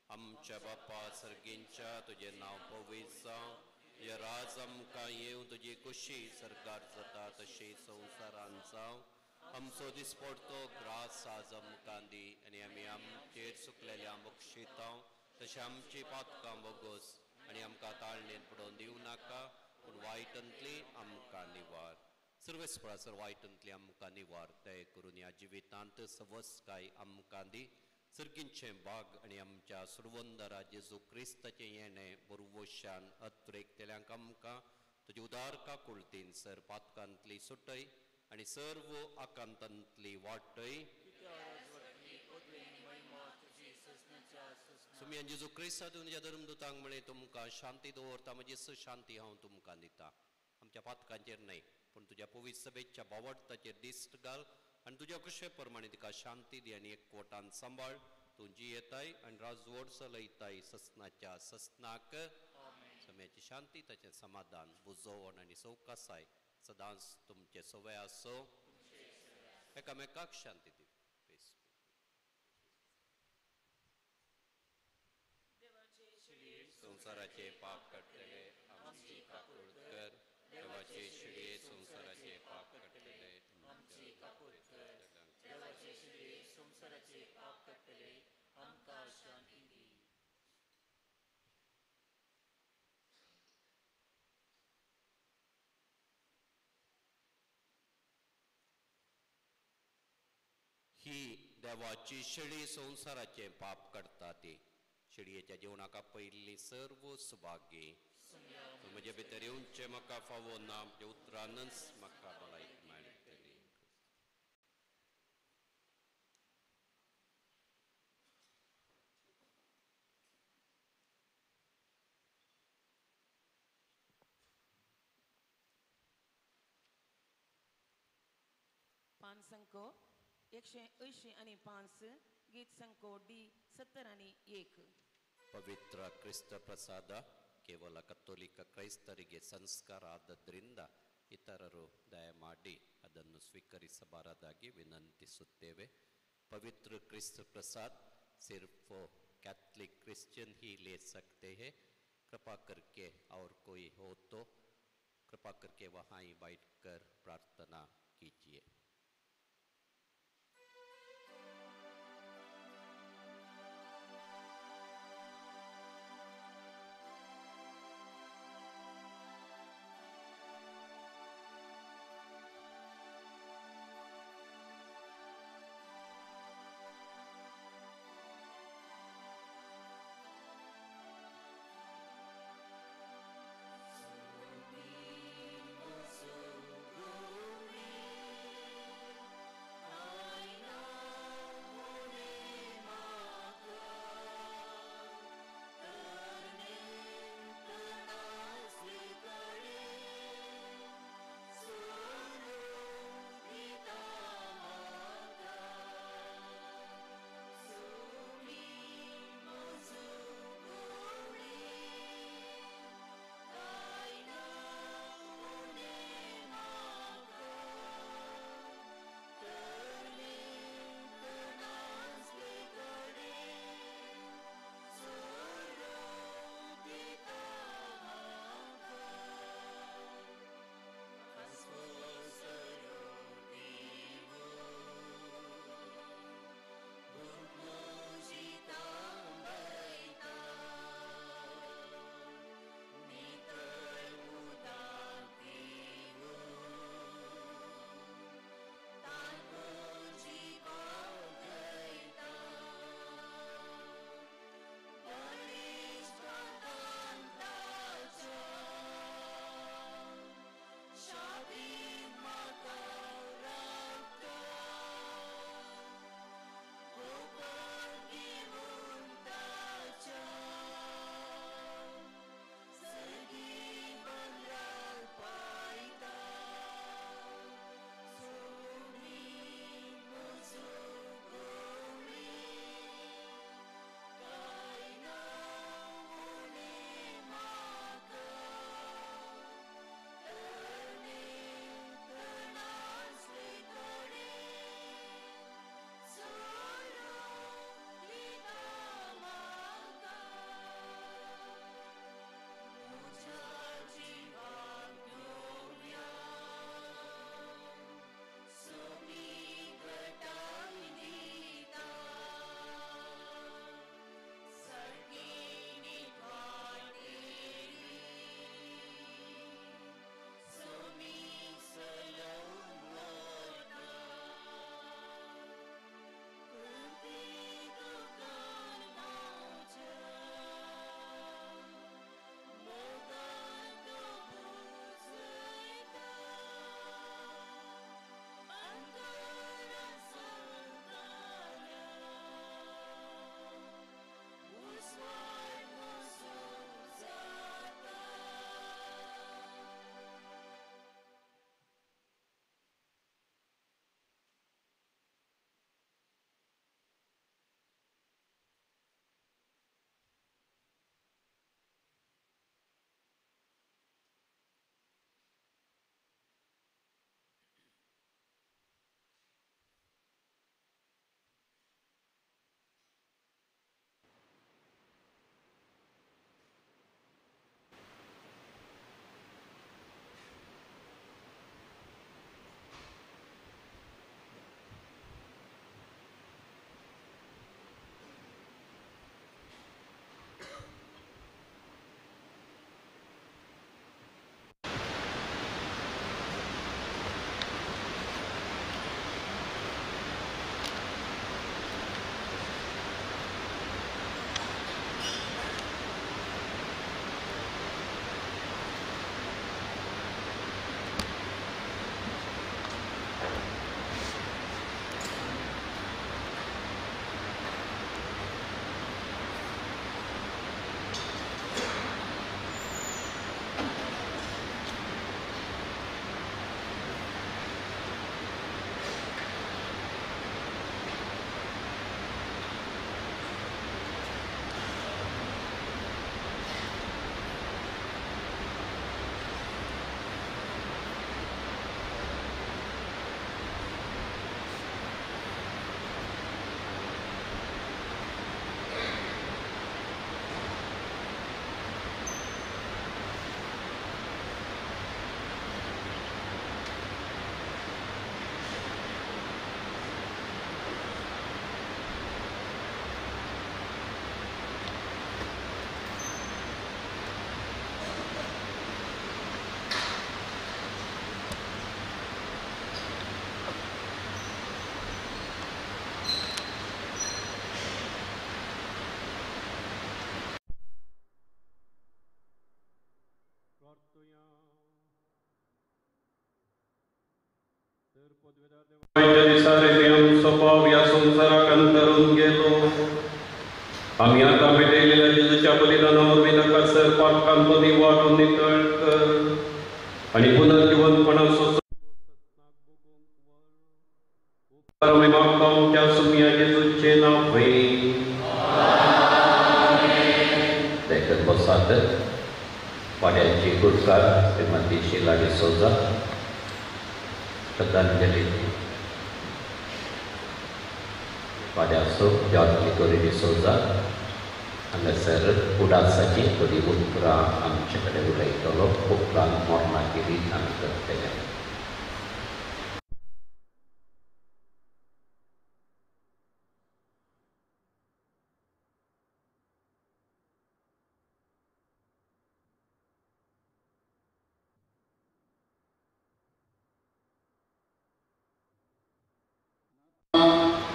[SPEAKER 7] आमच्या बापा सर्गींच्या तुजें नांव पवित्र जावं, तुजें राज आमकां येवं, तुजी कुशी सरकार जाता तशी संवसारान जावं. आमचो दिसपडतो ग्रास आज आमकां दी आनी आमी आमचेर चुकलेल्या बक्षिता तशें आमची पातकां बोगोस आनी आमकां ताळणेंत पडोवन दिवं नाका, पूण वायटांतली आमकां निवार. सर्वेस्परा वायटांतली आमकां निवार. दया करून ह्या जिवितांत सवसकाय आमकां दी. सर्गींचें भाग आनी आमच्या सुरवंदरा जेजू क्रिस्ताचें येणें बरवशान अत्रेकतल्यांक आमकां तुजी उदार काकुळतीन सर पातकांतली सुटय आनी सर्व आकांतांतली वाटय. सुमयान जेजू क्रिस्ता तुज्या धर्मदूतांक म्हळें, तुमकां शांती दवरता, म्हजी सुशांती हांव तुमकां दिता. आमच्या पातकांचेर न्हय पूण तुज्या पवित्र सभेच्या बावडताचेर दिश्ट घाल आनी तुज्या कुशे प्रमाणे तिका शांती दी आनी एकवटान सांबाळ. तूं जियेताय आनी राजवट चलयताय ससनाच्या ससनाक. सम्याची शांती, ताचें समाधान, बुजोवण आनी सवकासाय सदांच तुमचे सवय आसो. एकामेकाक शांती दी. संवसाराचे पाप काडटले आमची काकूळ कर. देवाचे शिडये संवसाराचे पाप काडटले
[SPEAKER 9] आमची काकूळ कर. देवाचे शिडये संवसाराचे पाप काडटले आमकां शांती दी.
[SPEAKER 7] ही देवाची शेळी संवसाराचे पाप काडटा ती शेळयेच्या जेवणाक आपयल्ली सर्व सुभागी. तूं म्हजे भितर येवचें म्हाका फावो ना, म्हज्या उतरानच म्हाका भलायकी मेळटली.
[SPEAKER 6] पान संको 185 गीत संको डी 71.
[SPEAKER 7] ಪವಿತ್ರ ಕ್ರಿಸ್ತ ಪ್ರಸಾದ ಕೇವಲ ಕತ್ತೋಲಿಕ ಕ್ರೈಸ್ತರಿಗೆ ಸಂಸ್ಕಾರ ಆದದ್ರಿಂದ ಇತರರು ದಯಮಾಡಿ ಅದನ್ನು ಸ್ವೀಕರಿಸಬಾರದಾಗಿ ವಿನಂತಿಸುತ್ತೇವೆ. ಪವಿತ್ರ ಕ್ರಿಸ್ತ ಪ್ರಸಾद सिर्फ कैथलिक क्रिश्चियन ही ले सकते हैं. कृपा करके और कोई हो तो कृपा करके वहाँ ही बैठकर प्रार्थना कीजिए.
[SPEAKER 9] Sumi
[SPEAKER 7] दिसा संवसाराक अंतरून गेलो. आमी आतां भेटयलेल्या जेजूच्या बलिदाना वरवीं ताका सर पातकांचो निवारो नितळ कर आनी पुनर्जिवंतपणाचो आमी मागता आमच्या सुम्या जेजूचें नांव.
[SPEAKER 10] देखत बसात. वाड्याची गुटकार श्रीमती शिला डिसोजा श्रद्धांजली वाड्याचो जॉर्ज लिगोरी डिसोजा हांगासर उडासाची थोडी उतरां आमचे कडेन उलयतलो. उपरांत मरणाची रीत आमी करतले.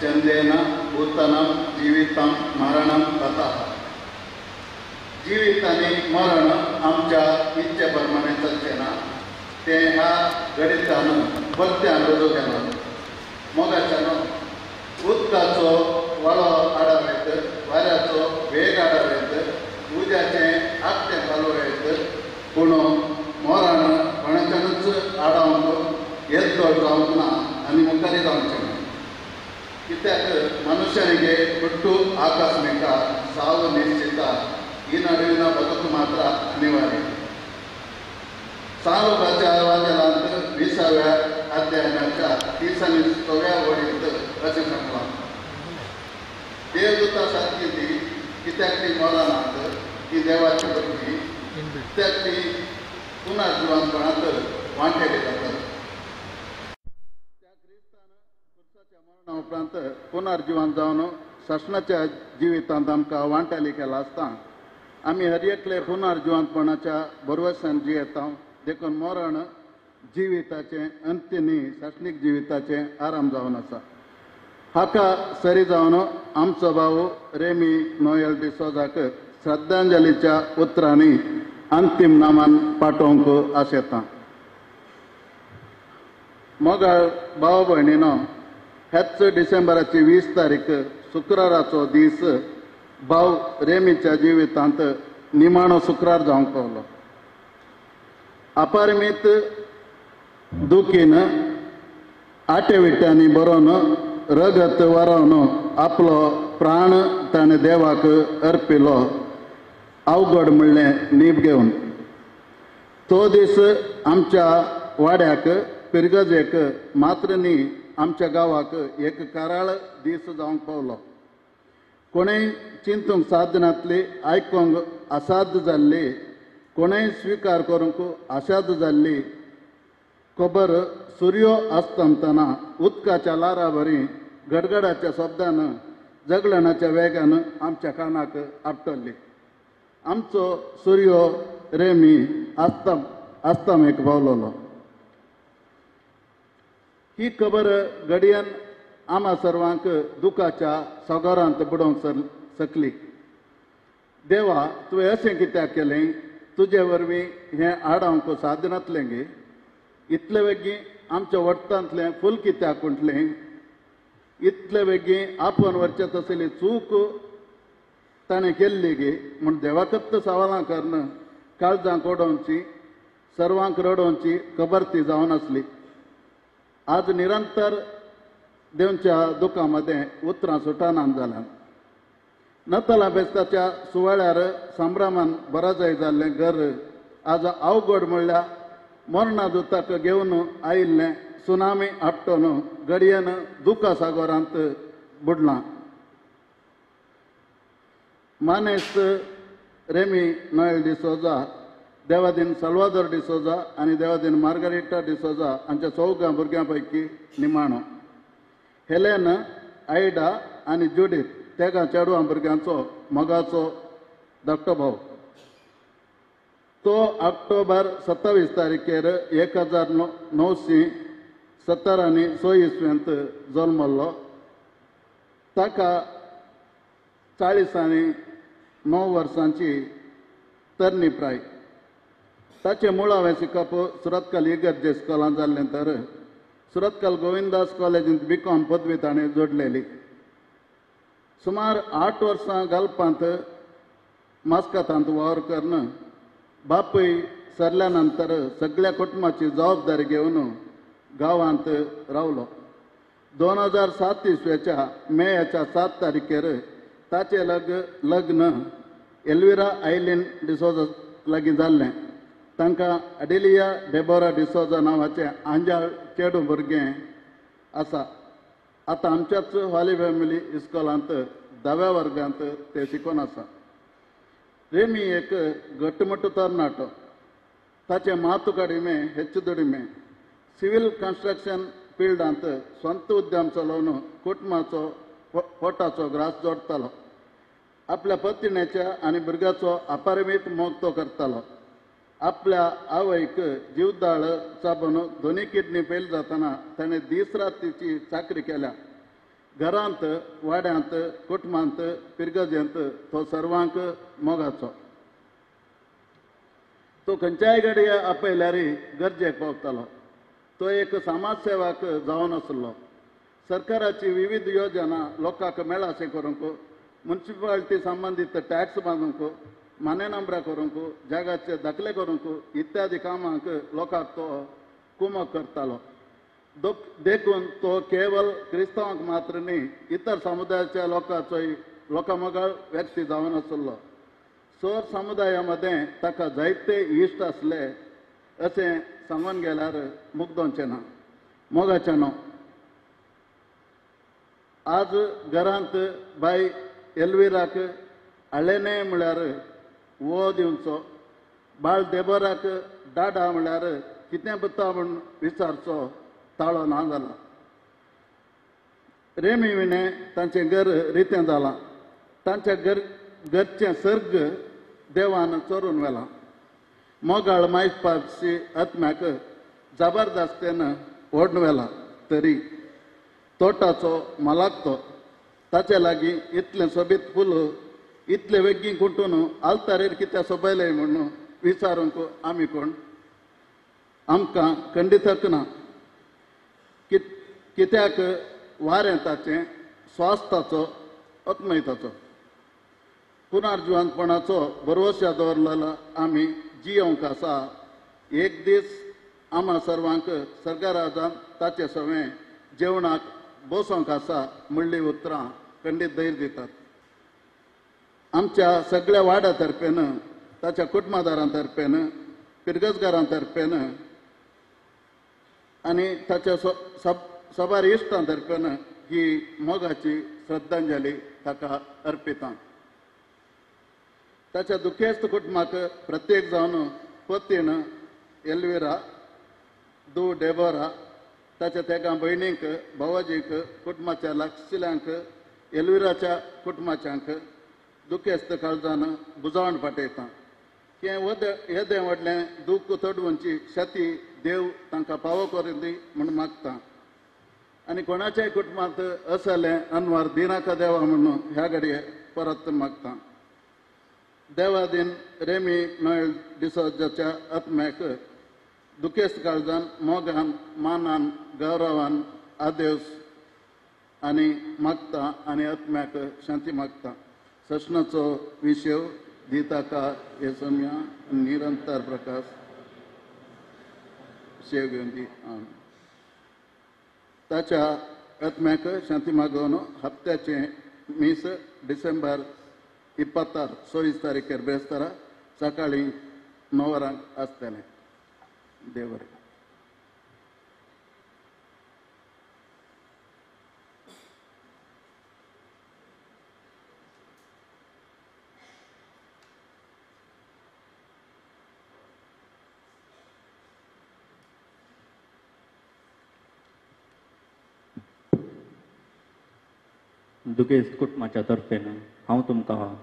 [SPEAKER 11] चंदेन भूतनं जीवितं मरणं ततः. जीवित आनी मरण आमच्या इच्छे प्रमाणे चलचें ना, तें ह्या गणितान परत्यान रुजू केलां. मोगाच्यान उदकाचो वळो आडाव येत, वाऱ्याचो वेग आडाव येत, उज्याचें आगटें पालव येत, पूण मरण कोणाच्यानूच आडावंक येदोळ जावंक ना आनी मुखारय जावचें ना. कित्याक मनुष्यनिಗೆ ಹುಟ್ಟು ಆಕಸ್ಮಿಕ, ಸಾವು ನಿಶ್ಚಿತ. ಈ ನಡುವಿನ ಬದುಕು ಮಾತ್ರ ಅನಿವಾರ್ಯ. ಸಾಲು ಪ್ರಚಾರವಾಂಜಲಾಂत 20व्या अध्यायाच्या 30 आनी 100व्या वळींत अशें सांगलां. देवदूता सारकी ती, कित्याक ती मरणांत ती देवाची भुरगीं, कित्याक ती पुनर्जिवंतपणांत वांटेली जातात. उपरांत पुनर्जिवन जावन सासणाच्या जिवितांत आमकां वांटेली केला आसता. आमी हर एकले पुनर्जिवंतपणाच्या भरवशान जियेता. देखून मरण जिविताचें अंत्य न्ही, सासणीक जिविताचें आराम जावन आसा. हाका सरी जावन आमचो भाव रेमी नोयल डिसोजाक श्रद्धांजलीच्या उतरांनी अंतीम नामान पाठोवंक आशेता. मोगाळ भाव भयणीनो, ह्याच डिसेंबराची 20 तारीख शुक्राराचो दीस भाव रेमीच्या जिवितांत निमाणो शुक्रार जावंक पावलो. अपरिमीत दुखीन आटेविट्यांनी बरोवन रगत वरोवन आपलो प्राण ताणें देवाक अर्पिलो अवघड म्हणलें नीब घेवन. तो दीस आमच्या वाड्याक पिरगजेक मात्र न्ही आमच्या गांवाक एक काराळ दीस जावंक पावलो. कोणेय चिंतूंक साध्य नासली, आयकूंक असाध्य जाल्ली, कोणेय स्विकार करूंक असाध्य जाल्ली खबर सुर्यो अस्तमतना उदकाच्या लारा बरी गडगडाच्या शब्दान जगलणाच्या वेगान आमच्या कानाक आपटली. आमचो सुर्यो रेमी अस्तमेक पावलोलो. ही खबर घडयेन आमा सर्वांक दुखाच्या सागरांत बुडोवंक शकली. देवा, तुवें अशें कित्याक केलें? तुजे वरवीं हें आडावंक साध्य नासलें गे? इतले वेगीं आमच्या वट्टांतलें फूल कित्याक उंटलें? इतले वेगीं आपोवन व्हरचें तसली चूक ताणें केल्ली गे? म्हूण देवाकच सवालां करून काळजांक ओडोवची, सर्वांक रडोवची खबर ती जावन आसली. आज निरंतर देवच्या दुखां मदें उतरां सुटानान जाल्यात. नताला बेस्ताच्या सुवाळ्यार संभ्रमान बराजाय जाल्लें घर आज अवघड म्हणल्यार मरणा दुताक घेवन आयिल्लें सुनामी आपटोन घडयेन दुखा सागरांत बुडलां. मानेस्त रेमी नोयल डिसोजा, देवादीन साल्वादोर डिसोजा आनी देवादीन मार्गरिटा डिसोजा हांच्या चौगां भुरग्यां पैकी निमाणो. हेलेन, आयडा आनी जुडीत तेगां चेडवां भुरग्यांचो मोगाचो धाकटो भाव. तो ऑक्टोबर 27 तारखेर 1970 आनी 6 इसवेंत जल्मल्लो. ताका 40 आनी 9 वर्सांची तरणी प्राय. ताचें मुळावें शिकप सुरतकल इगर्जे स्कॉलांत जाल्लें तर सुरतकल गोविंदास कॉलेजींत बी कॉम पदवी ताणें जोडलेली. सुमार 8 वर्सां गल्पांत मास्कातांत वावर करून बापूय सरल्या नंतर सगळ्या कुटुंबाची जबाबदारी घेवन गांवांत रावलो. 2007 इसवेच्या मेच्या 7 तारखेर ताचें लग्न एल्विरा आयलीन डिसोजा लागीं जाल्लें. तांकां अडेलिया डेबोरा डिसोजा नांवाचें आंजाळ चेडूं भुरगें आसा. आतां आमच्याच हॉली फॅमिली इस्कॉलांत 10व्या वर्गांत तें शिकोन आसा. रेमी एक घटमूट तरणाटो. ताचें मातू कडिमे हेच्चु दुडिमे. सिव्हील कन्स्ट्रक्शन फिल्डांत स्वंत उद्यम चलोवन कुटुंबाचो पोटाचो ग्रास जोडटालो. आपल्या पत्नीच्या आनी भुरग्याचो अपरिमीत मोग तो करतालो. आपल्या आवयक जीवदाळ चाबून दोनी किडनी फेल जातना ताणें दीस रात तिची चाकरी केल्या. घरांत, वाड्यांत, कुटुंबांत, पिरगजेंत तो सर्वांक मोगाचो. तो खंयच्याय घडये आपयल्यार गरजेक पावतालो. तो एक समाजसेवक जावन आसलो. सरकाराची विविध योजना लोकांक मेळाशें करूंक, मुन्सिपालिटी संबंदीत टॅक्स बांदूंक, माने नंबरां करूंक, जागाचे दाखले करूंक इत्यादी कामांक लोकांक तो कुमक करतालो. देखून तो केवल क्रिस्तांवांक मात्र न्ही इतर समुदायाच्या लोकांचोय लोकांमोगाळ व्यक्ती जावन आसलो. सोर समुदाया मदें ताका जायते इश्ट आसले अशें सांगून गेल्यार मुगदोवचें ना. मोगाचें न्हू. आज घरांत बाय एल्विराक आळेने म्हळ्यार वो दिवचो, बाळ देबोराक डाडा म्हळ्यार कितें पुता म्हूण विचारचो ताळो ना जाला. रेमी विणें तांचें घर रितें जालां. तांच्या घरचें सर्ग देवान चोरून व्हेलां. मोगाळ मायपाची आत्म्याक जबरदस्तेन ओडून व्हेलां. तरी तोटाचो मालाक तो ताचे लागीं इतलें सोबीत फूल इतले वेगीं कुंटून आल्तारेर कित्याक सोबयलें म्हणून विचारूंक आमी कोण? आमकां खंडीत हक ना. कित्याक वारें ताचें, स्वास ताचो, आत्मय ताचो. पुनर्जिवंतपणाचो भरवश्या दवरलेलो आमी जियोंक आसा. एक दीस आमा सर्वांक सरकाराजान ताचे सवें जेवणाक बसोंक आसा म्हणली उतरां खंडीत धैर्य दितात. आमच्या सगळ्या वाड्या तर्फेन, ताच्या कुटुंबादारां तर्फेन, पिरगजगारां तर्फेन आनी ताच्या सबार इश्टां तर्फेन ही मोगाची श्रद्धांजली ताका अर्पिता. ताच्या दुखेस्त कुटुंबाक प्रत्येक जावन पतीण एल्विरा, दू डेबोरा, ताच्या तेगां भयणींक, भावाजीक, कुटुंबाच्या लागशिल्यांक, एल्विराच्या कुटुंबाच्यांक दुखेस्त काळजान बुजावण पाटयता. हें येदें व्हडलें दूख तडवची शती देव तांकां पावो करून दी म्हूण मागता. आनी कोणाच्याय कुटुंबांत असलें अनवार दिनाका देवा म्हणून ह्या घडये परत मागता. देवादीन रेमी नोएल डिसोजाच्या आत्म्याक दुखेस्त काळजान, मोगान, मानान, गौरवान आदेस आनी मागता आनी आत्म्याक शांती मागता. सशनाचो विशय दिताका हे सम्या निरंतर प्रकाश शेव घेवन दी. ताच्या आत्म्याक शांती मागोवन हप्त्याचें मीस डिसेंबर 26 24 तारीखेर बेस्तारा सकाळीं 9 वरांक आसतलें. देव बरें.
[SPEAKER 12] दुखेस्त कुटुंबाच्या तर्फेन हांव तुमकां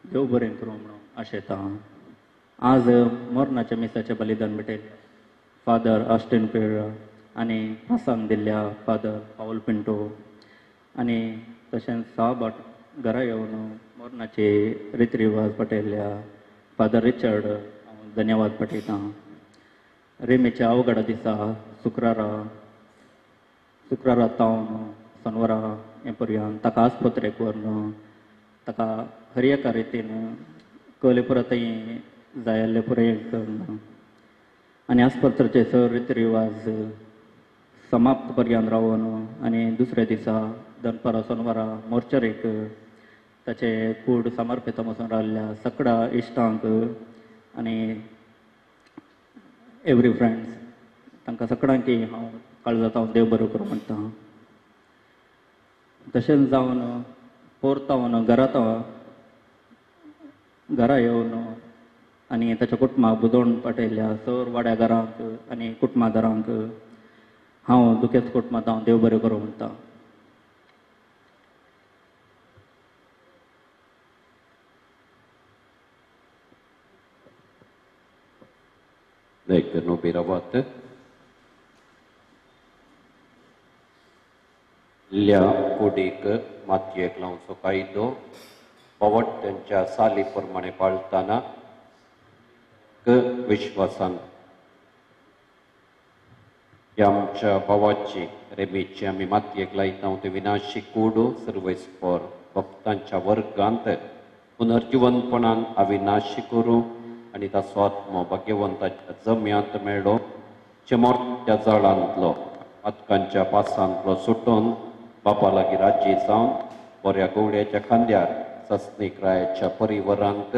[SPEAKER 12] देव बरें करूं म्हणून आशेतां. आज मरणाच्या मिसाचें बलिदान भेटयलें फादर ऑस्टिन पेरेरा आनी प्रसंग दिल्ल्या फादर पावल पिंटो आनी तशेंच साबार घरा येवन मरणाचे रितरिवाज पटयल्ल्या फादर रिचर्ड हांव धन्यवाद पटयतां. रेमेच्या अवघडा दिसा शुक्रारा शुक्रारा तावन सोनवारा हें पर्यंत ताका आस्पत्रेक व्हरून ताका हर एका रितीन कले परतय जाय जाल्लें पुराय करून आनी आस्पत्रेचे सर रिती रिवाज समाप्त पर्यंत रावन आनी दुसऱ्या दिसा दनपारा सोनवारा मोर्चरीक ताचे कूड समर्पित वचून रावल्ल्या सगळ्या इश्टांक आनी एवरी फ्रेंड्स तांकां सगळ्यांक हांव काळजांत हांव देव बरो करूं म्हणटा. तशेंच जावन पोरतावन घरांत घरा येवन आनी ताच्या कुटुंबाक बुदोवन पाठयल्ल्या सर वाड्या घरांक आनी कुटुंबादारांक हांव दुखेस्त कुटुंबांत हांव देव बरें करूं म्हणटा.
[SPEAKER 7] एक उबी रावात. ल्या कुडीक मातयेक लावचो कायदो बावट्यांच्या साली प्रमाणे पाळटाना विश्वासान आमच्या भावाची रेमीची आमी मातयेक लायता ते विनाशी कूड सर्वेस्पर भक्तांच्या वर्गांत पुनर्जिवनपणान अविनाशी करूं आनी ताचो आत्मो भाग्यवंताच्या जम्यांत मेळ्ळो चिमोर्त्या जाळांतलो आतकांच्या पासांतलो सुटून बापा लागीं राजी जावन बऱ्या गवड्याच्या खांद्यार सस्नीक रायाच्या परिवारांत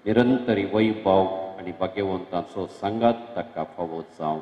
[SPEAKER 7] निरंतरी वैभव आनी भाग्यवंतांचो सांगात ताका फावो जावं.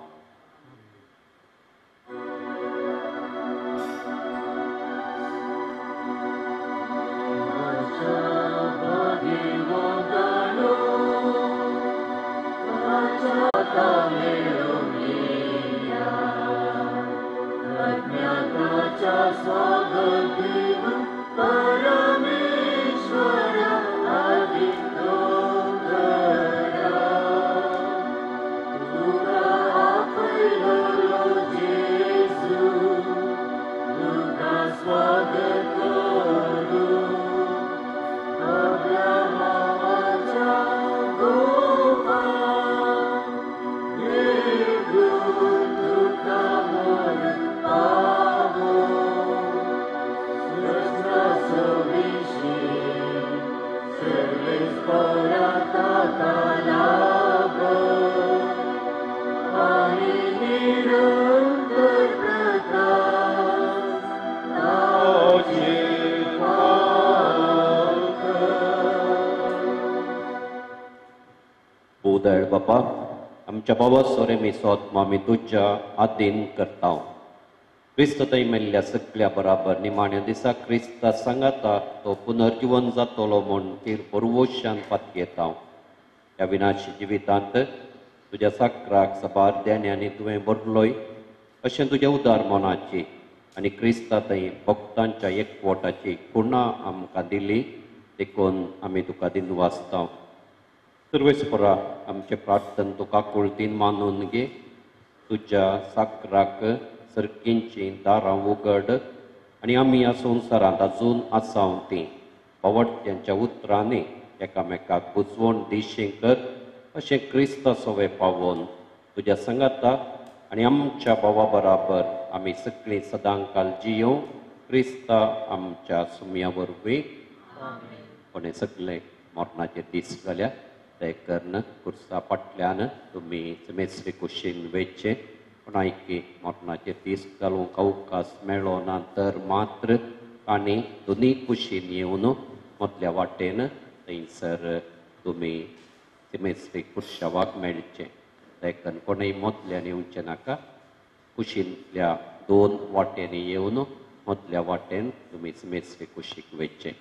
[SPEAKER 7] बापा आमच्या बाबा सोरे मी सोत आमी तुज्या आदीन करता. क्रिस्त थंय मेल्ल्या सगल्या बराबर निमाण्या दिसा क्रिस्ता सांगाता तो पुनर्जिवन जातलो म्हूण तीर परवोशान पातयेता. ह्या विनाशी जिवितांत तुज्या साकराक सबार देण्यांनी तुवें भरलोय अशें तुज्या उदार मनाची आनी क्रिस्ता थंय भक्तांच्या एकवटाची खुणा आमकां दिली देखून आमी तुका दिनवासता. सर्वेस्परा आमचें प्रार्थन तुका कुळतीन मानून घे. तुज्या साकराक सर्कींची दारां उगड आनी आमी ह्या संवसारांत अजून आसाव तीं बावट्यांच्या उतरांनी एकामेकाक बुजवण दिशें कर अशें क्रिस्ता सवे पावोवन तुज्या सांगाता आनी आमच्या भावा बराबर आमी सगळीं सदांकाल जियों क्रिस्ता आमच्या सुमया वरवीं. कोणें सगळे मरणाचे दीस जाल्या ते कर्ण कुर्सा फाटल्यान तुमी सेमेस्त्री कुशीन वेचें पूण आयकी मरणाचे दीस घालूंक अवकाश मेळ्ळो ना तर मात्र आनी दोनूय कुशीन येवन मदल्या वाटेन थंयसर तुमी सेमेस्त्री कुर्शावाक मेळचें. ते कोणूय मदल्यान येवचें नाका, कुशींतल्या दोन वाटेंनी येवन मदल्या वाटेन तुमी सेमेस्त्री कुशीक वेचें.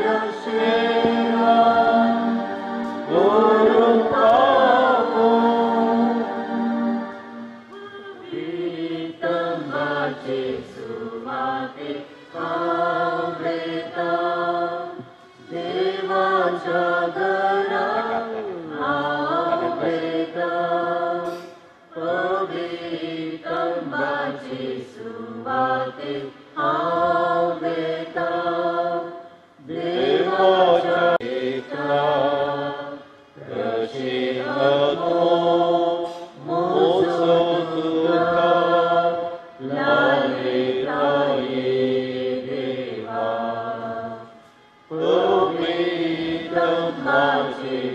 [SPEAKER 5] Jerusalem. घरा हांव वेतां, पवित्रंबाचे सुवाते हांव वेतां. देवाच्या
[SPEAKER 9] एकला रशिहतो मोजो तुका लायताये देवा, पवित्रंबाचे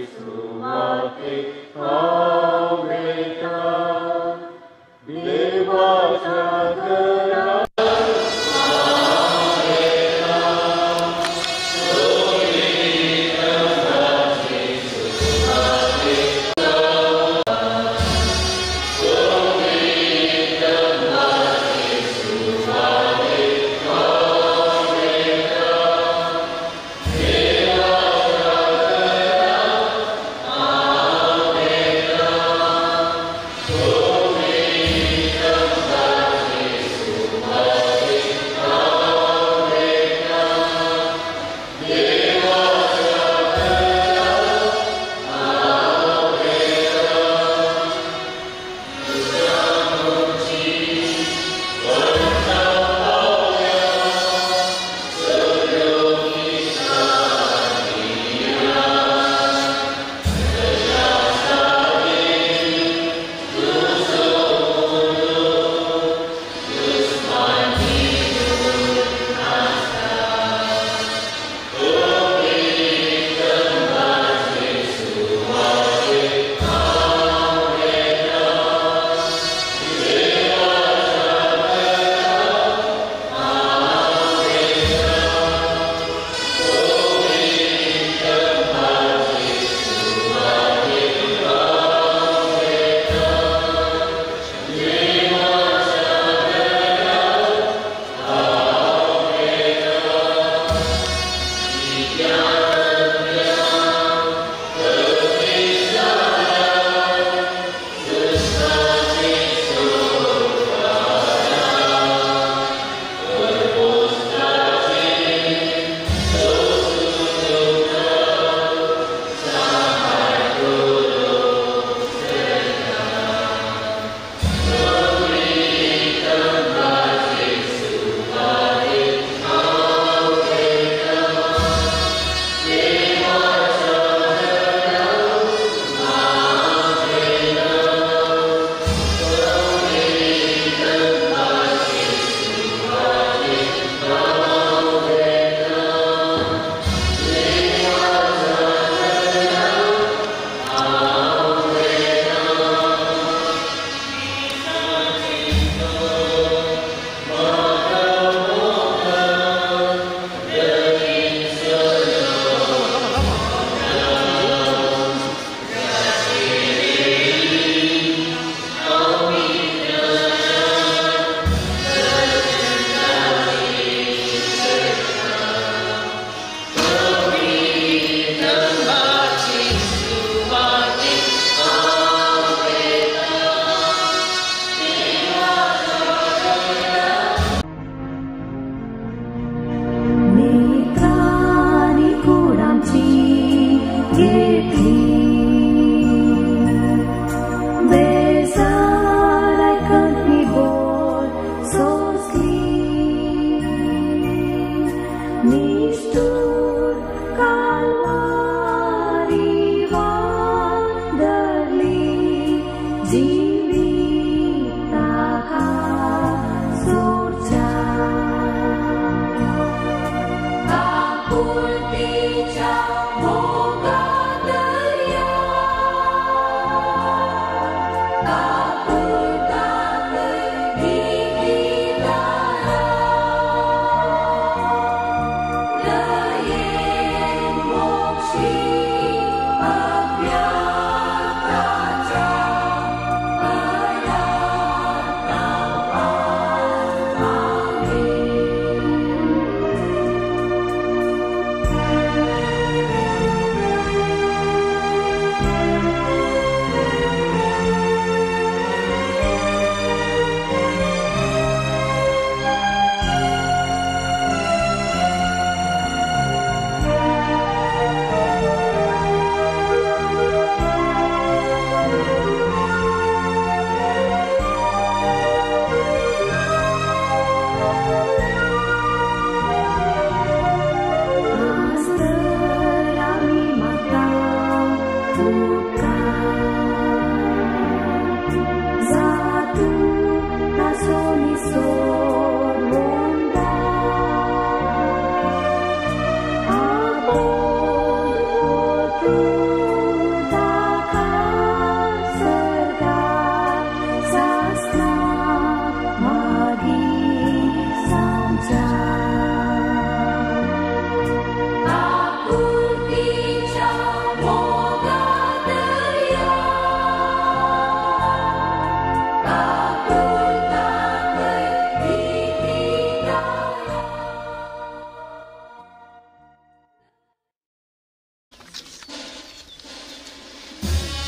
[SPEAKER 9] सुवाते हांव वेतां, देवाच्या घरा.
[SPEAKER 5] Thank you.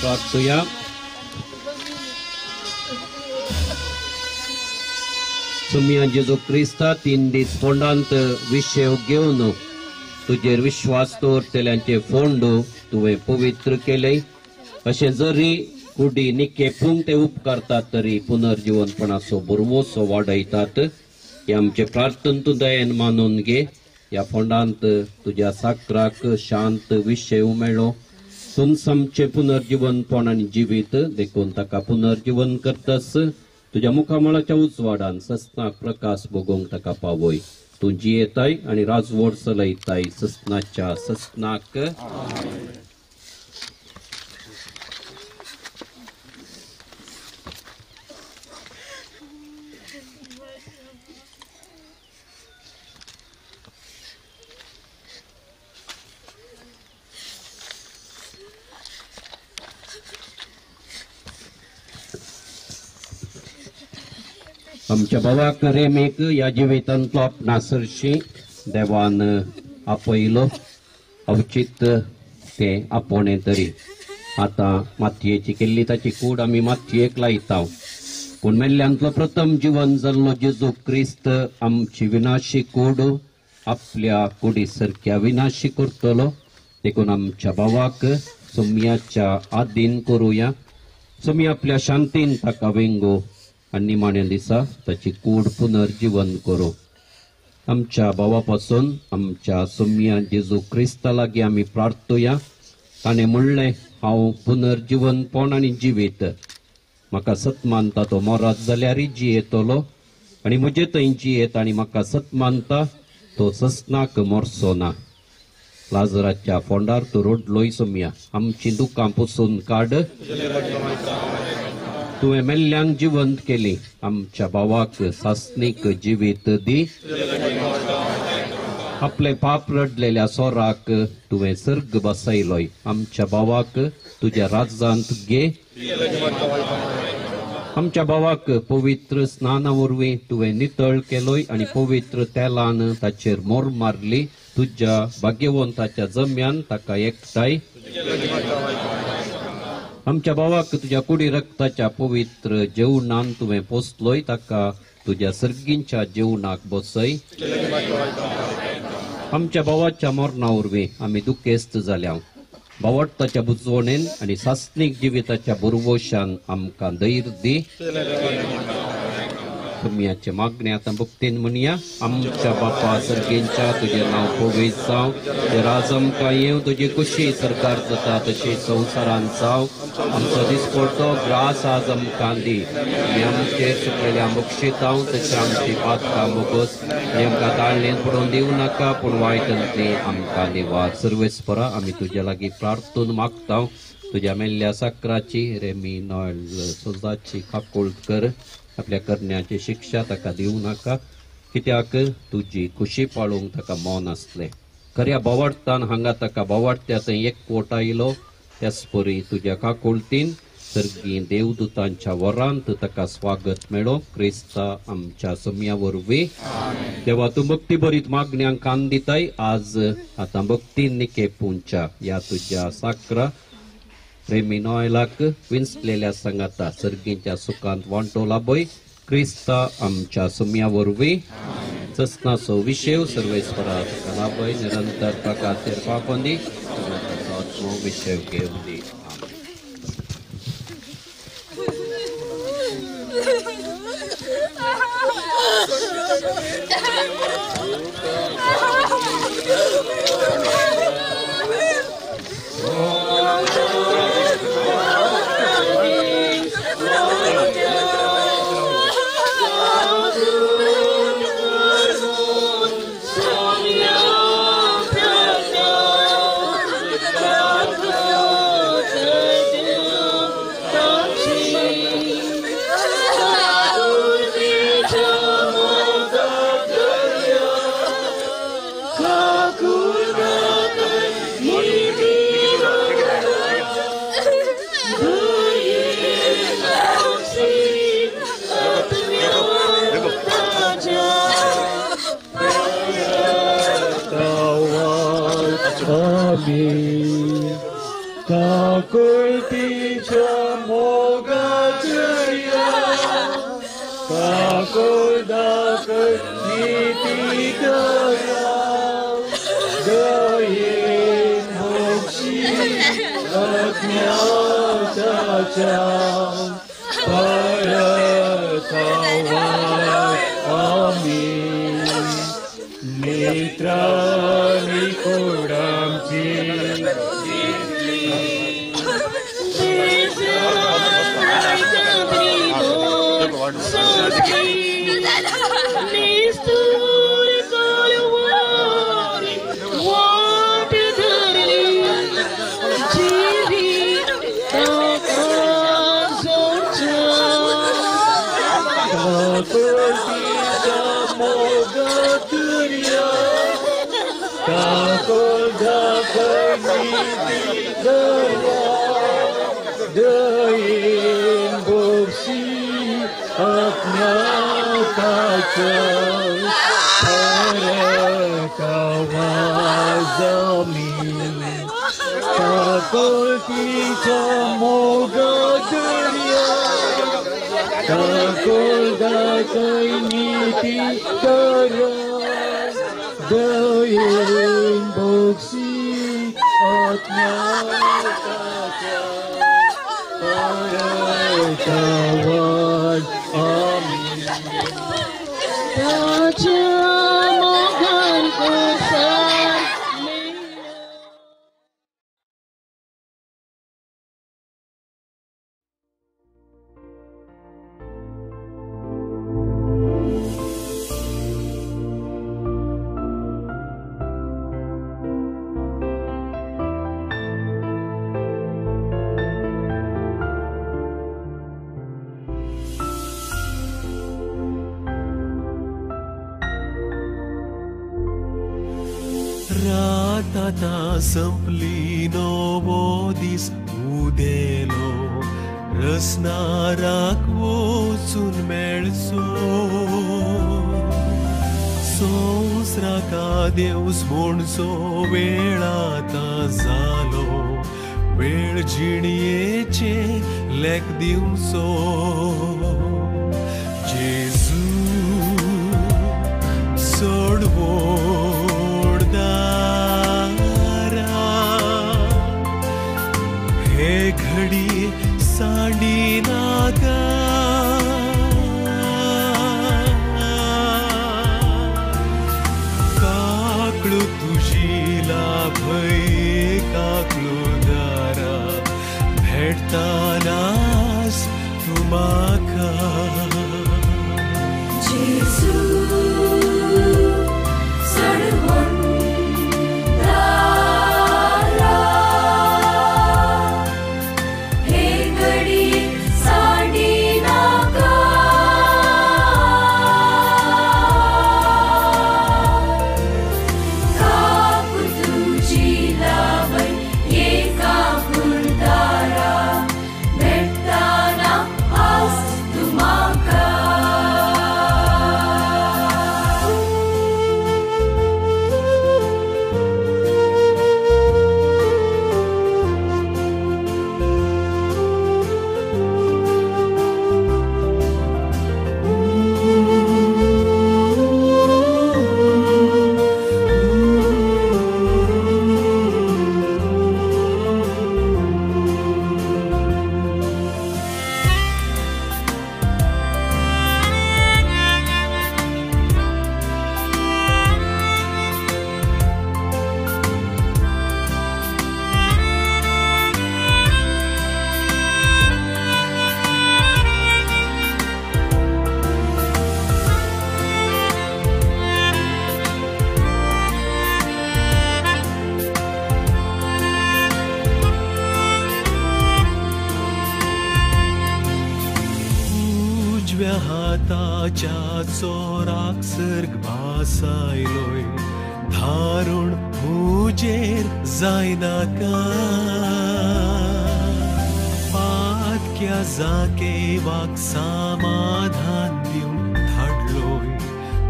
[SPEAKER 7] प्रार्थुया. सुमिया जेजू क्रिस्ता 3 दीस फोंडांत विशेव घेवन तुजेर विश्वास दवरतल्यांचे फोंड तुवें पवित्र केले. अशें जरी कुडी निकेपूंक ते उपकारतात तरी पुनर्जिवनपणाचो भरवोसो वाडयतात. हे आमचे प्रार्थन तूं दयेन मानून घे. ह्या फोंडांत तुज्या साकराक शांत विशेव मेळो. तूंच आमचें पुनर्जिवनपण आनी जिवीत देखून ताका पुनर्जिवन करतस. तुज्या मुखामळाच्या उजवाडान सस्नाक प्रकाश भोगोवंक ताका पावय. तूं जियेताय आनी राजवट चलयताय सस्नाच्या सस्नाक. आमच्या भावाक रेमेक ह्या जिवितांतलो आपणा सरशी देवान आपयलो. अवचीत तें आपोवणें तरी आतां मातयेची केल्ली ताची कूड आमी मातयेक लायता. पूण मेल्ल्यांतलो प्रथम जिवन जाल्लो जेजू क्रिस्त आमची विनाशी कूड आपल्या कुडी सारक्या विनाशी करतलो. देखून आमच्या भावाक सोम्याच्या आदीन करुया. सोमी आपल्या शांतीन ताका वेंगो आनी निमाण्या दिसा ताची कूड पुनर्जिवन करूं. आमच्या भावा पासून आमच्या सोम्या जेजू क्रिस्ता लागीं आमी प्रार्थुया. ताणें म्हणलें, हांव पुनर्जिवनपण आनी जिवीत. म्हाका सत मानता तो मोरात जाल्यारय जियेतलो आनी म्हजे थंय जियेत आनी म्हाका सत मानता तो सस्नाक मरचो ना. लाजराच्या फोंडार तूं रडलोय सोम्या, आमचीं दुकां पुसून काड. तुवें मेल्ल्यांक जिवंत केली. आमच्या भावाक सासणीक जिवीत दी. आपले पाप रडलेल्या सोराक तुवें सर्ग बसयलोय. आमच्या भावाक तुज्या राज्यांत घे. आमच्या भावाक पवित्र स्नाना वरवीं तुवें नितळ केलोय आनी पवित्र तेलान ताचेर मोर मारली. तुज्या भाग्यवंताच्या जम्यान ताका एकठांय. आमच्या भावाक तुज्या कुडी रक्ताच्या पवित्र जेवणान तुवें पोसलोय. ताका तुज्या सर्गींच्या जेवणाक बसय. आमच्या भावाच्या मरणा वरवीं आमी दुखेस्त जाल्या. भावार्थाच्या बुजवणेन आनी सासणीक जिविताच्या भरवशान आमकां धैर्य दी. तुमयाचे मागणे आतां भक्तीन म्हणया. आमच्या बापा सर्गेंच्या तुजें नांव पवित्र जावं, तुजें राज आमकां येवं, तुजी कुशी सरकार जाता तशी संवसारांत जावं. आमचो दिसपडतो ग्रास आज आमकां दी. आमी आमचेर चुकलेल्या बक्षितांव तशें आमची पातकां बोगस. आनी आमकां ताळणेंत पडोवन दिवं नाका, पूण वायटांतली आमकां निवार. सर्वेस्परा आमी तुज्या लागीं प्रार्थून मागता. तुज्या मेल्ल्या साकराची रेमी नॉयल सोजाची काकुळट कर. आपल्या करण्याची शिक्षा ताका दिवं नाका, कित्याक तुजी खुशी पाळोवंक ताका मन आसलें. खऱ्या भावार्थान हांगा ताका भावार्थ्या थंय एकवट आयलो. त्याच परी तुज्या काकुळटीन सर्गी देवदूतांच्या वरांत ताका स्वागत मेळो. क्रिस्ता आमच्या सम्या वरवीं. तेव्हा तूं भक्ती भरीत मागण्यांक कान दिताय. आज आतां भक्तीन निकेपुंच्या ह्या तुज्या साकरा प्रेमी नॉयलाक विंचलेल्या सांगाता सर्गींच्या सुखांत वांटो लाभय. क्रिस्ता आमच्या सुम्या वरवीं. सस्नाचो विशेव सर्वेस्परा तुका लाभय. निरंतर प्रकाशेर पापोंदी आत्मो विशेव घेवन दी.
[SPEAKER 1] काकुळतीच्या मोगाचर्या काकुळ दाखय नीती दया दयेन भोगशी अज्ञाताच्या परतावाय आमी नेत्रांनी कोडामची दयेन भोगशी अज्ञाताच्या परतावाय आमी काकुळतीच्या मोगाचर्या काकुळ दाखय नीती दया दयेन भोगशी अज्ञाताच्या परतावाय आमी.
[SPEAKER 13] रात आतां संपली नवो दीस उदेलो रसनाराक वचून मेळचो संवसाराक देवस म्हणचो वेळ आतां जालो वेळ जिणयेचे लेख दिवचो जेजू सोडवो घडी सांडी नाका काकळू तुजी लाभय काकळू दारा भेटतानास तूं म्हाका
[SPEAKER 5] जेजू सोडवून
[SPEAKER 13] हाताच्या चोराक सर्ग भासायलोय धारुण हुजेर जायनाका पातक्या जाकेवाक समाधान दिवन धाडलोय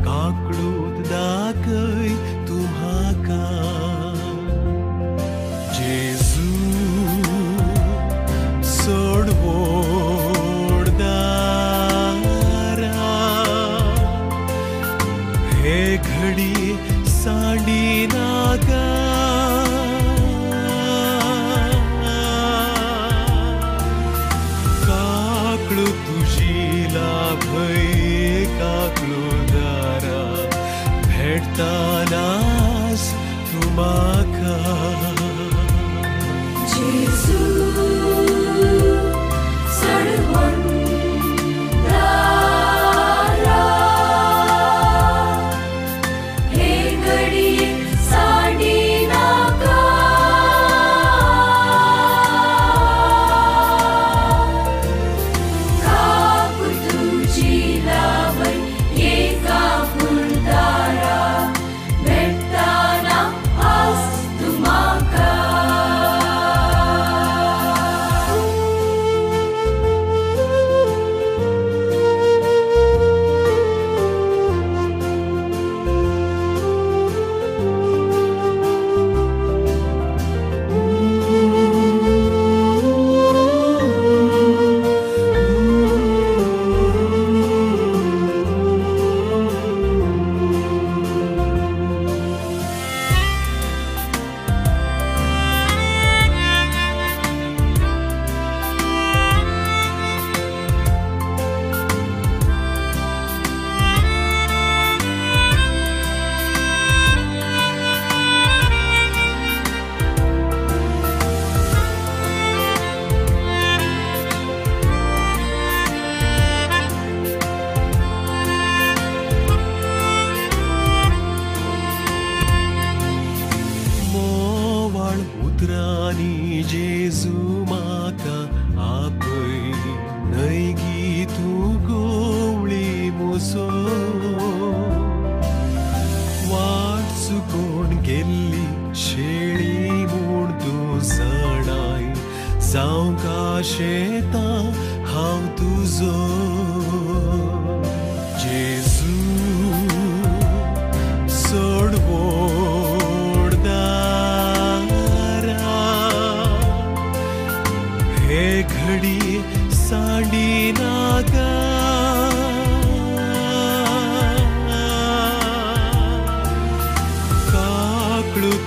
[SPEAKER 13] काकळूत दाखय तूं म्हाका जेजू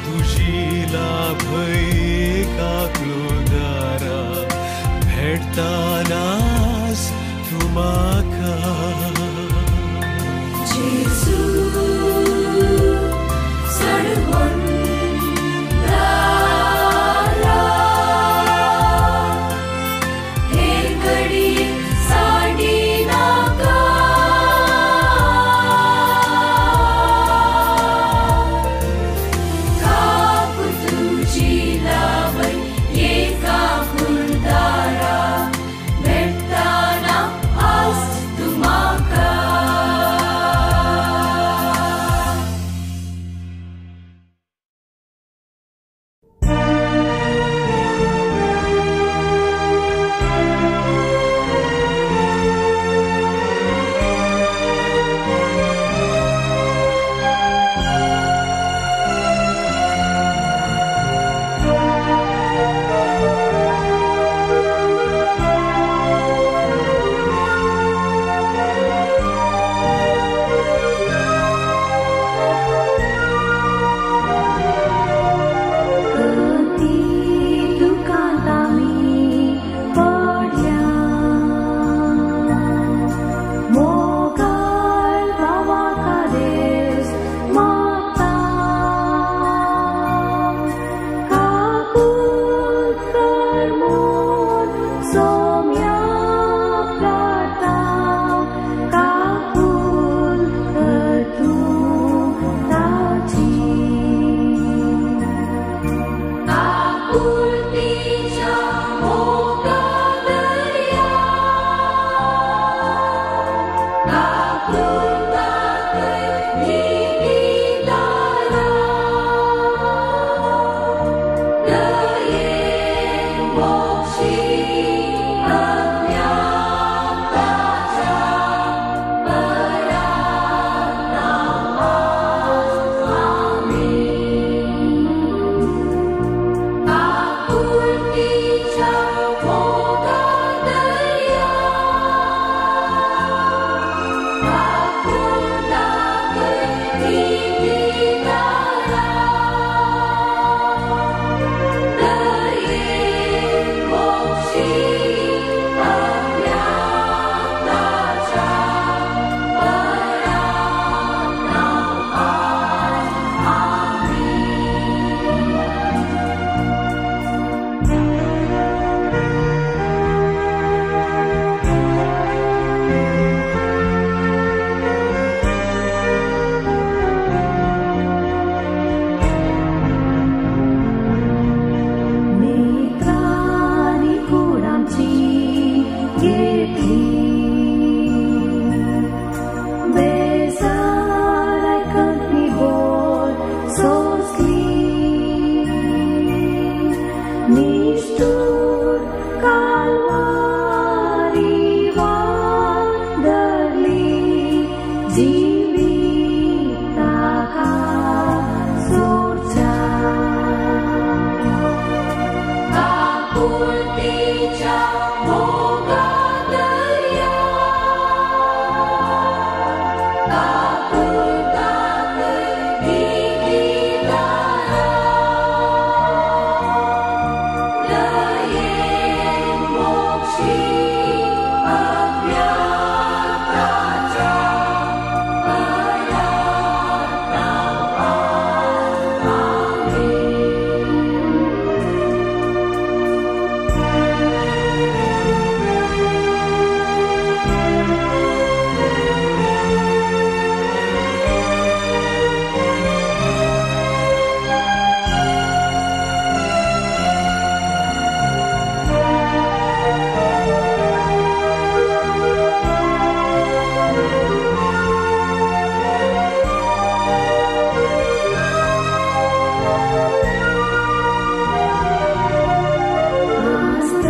[SPEAKER 5] तुझी लावय एका फुलदारा. निश्ठूर कालवारी वादरली जिविताका सोडच्या काकुळतीच्या मोगा दर्या काकुळतात भीती दयेन मोक्षी अज्ञाताच्या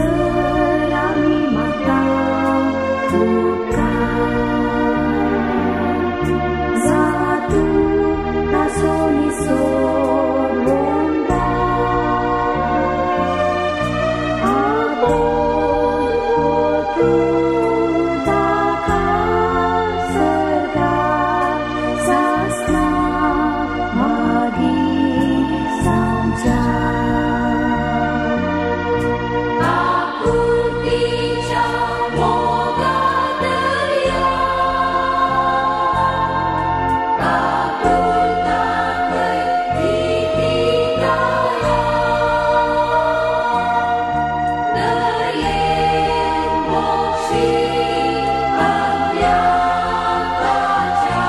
[SPEAKER 5] आस्तरामी माता उपकार जातू तासो निसोडवंदा आपोवन तूं दाखय सर्गार सासणा मागीर सांगच्या काकुळतीच्या मोगा दर्या काकुळतात भीती दयेन मोक्षी अज्ञाताच्या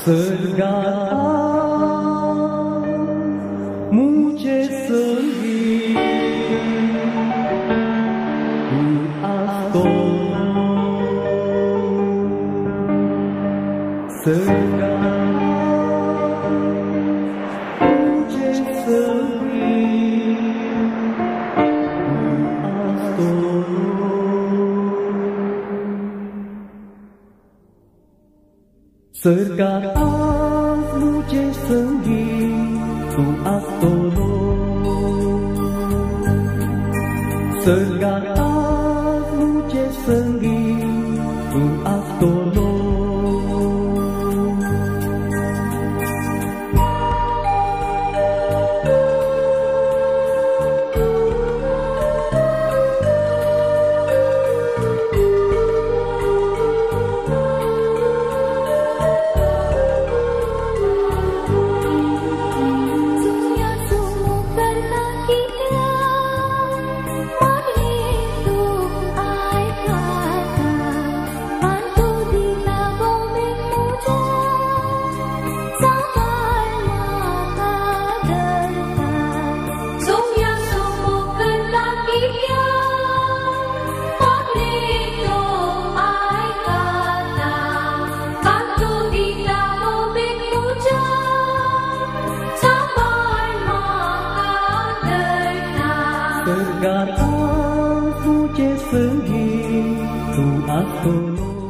[SPEAKER 13] सर्गात मुझे संगी तूं आसतो सर्गात मुझे संगी तूं आसतो सर्गात मुझे संगी तूं आसतलो सर्गात मुझे संगी तूं आसतलो सर्गात मुझे संगी तूं आसतलो।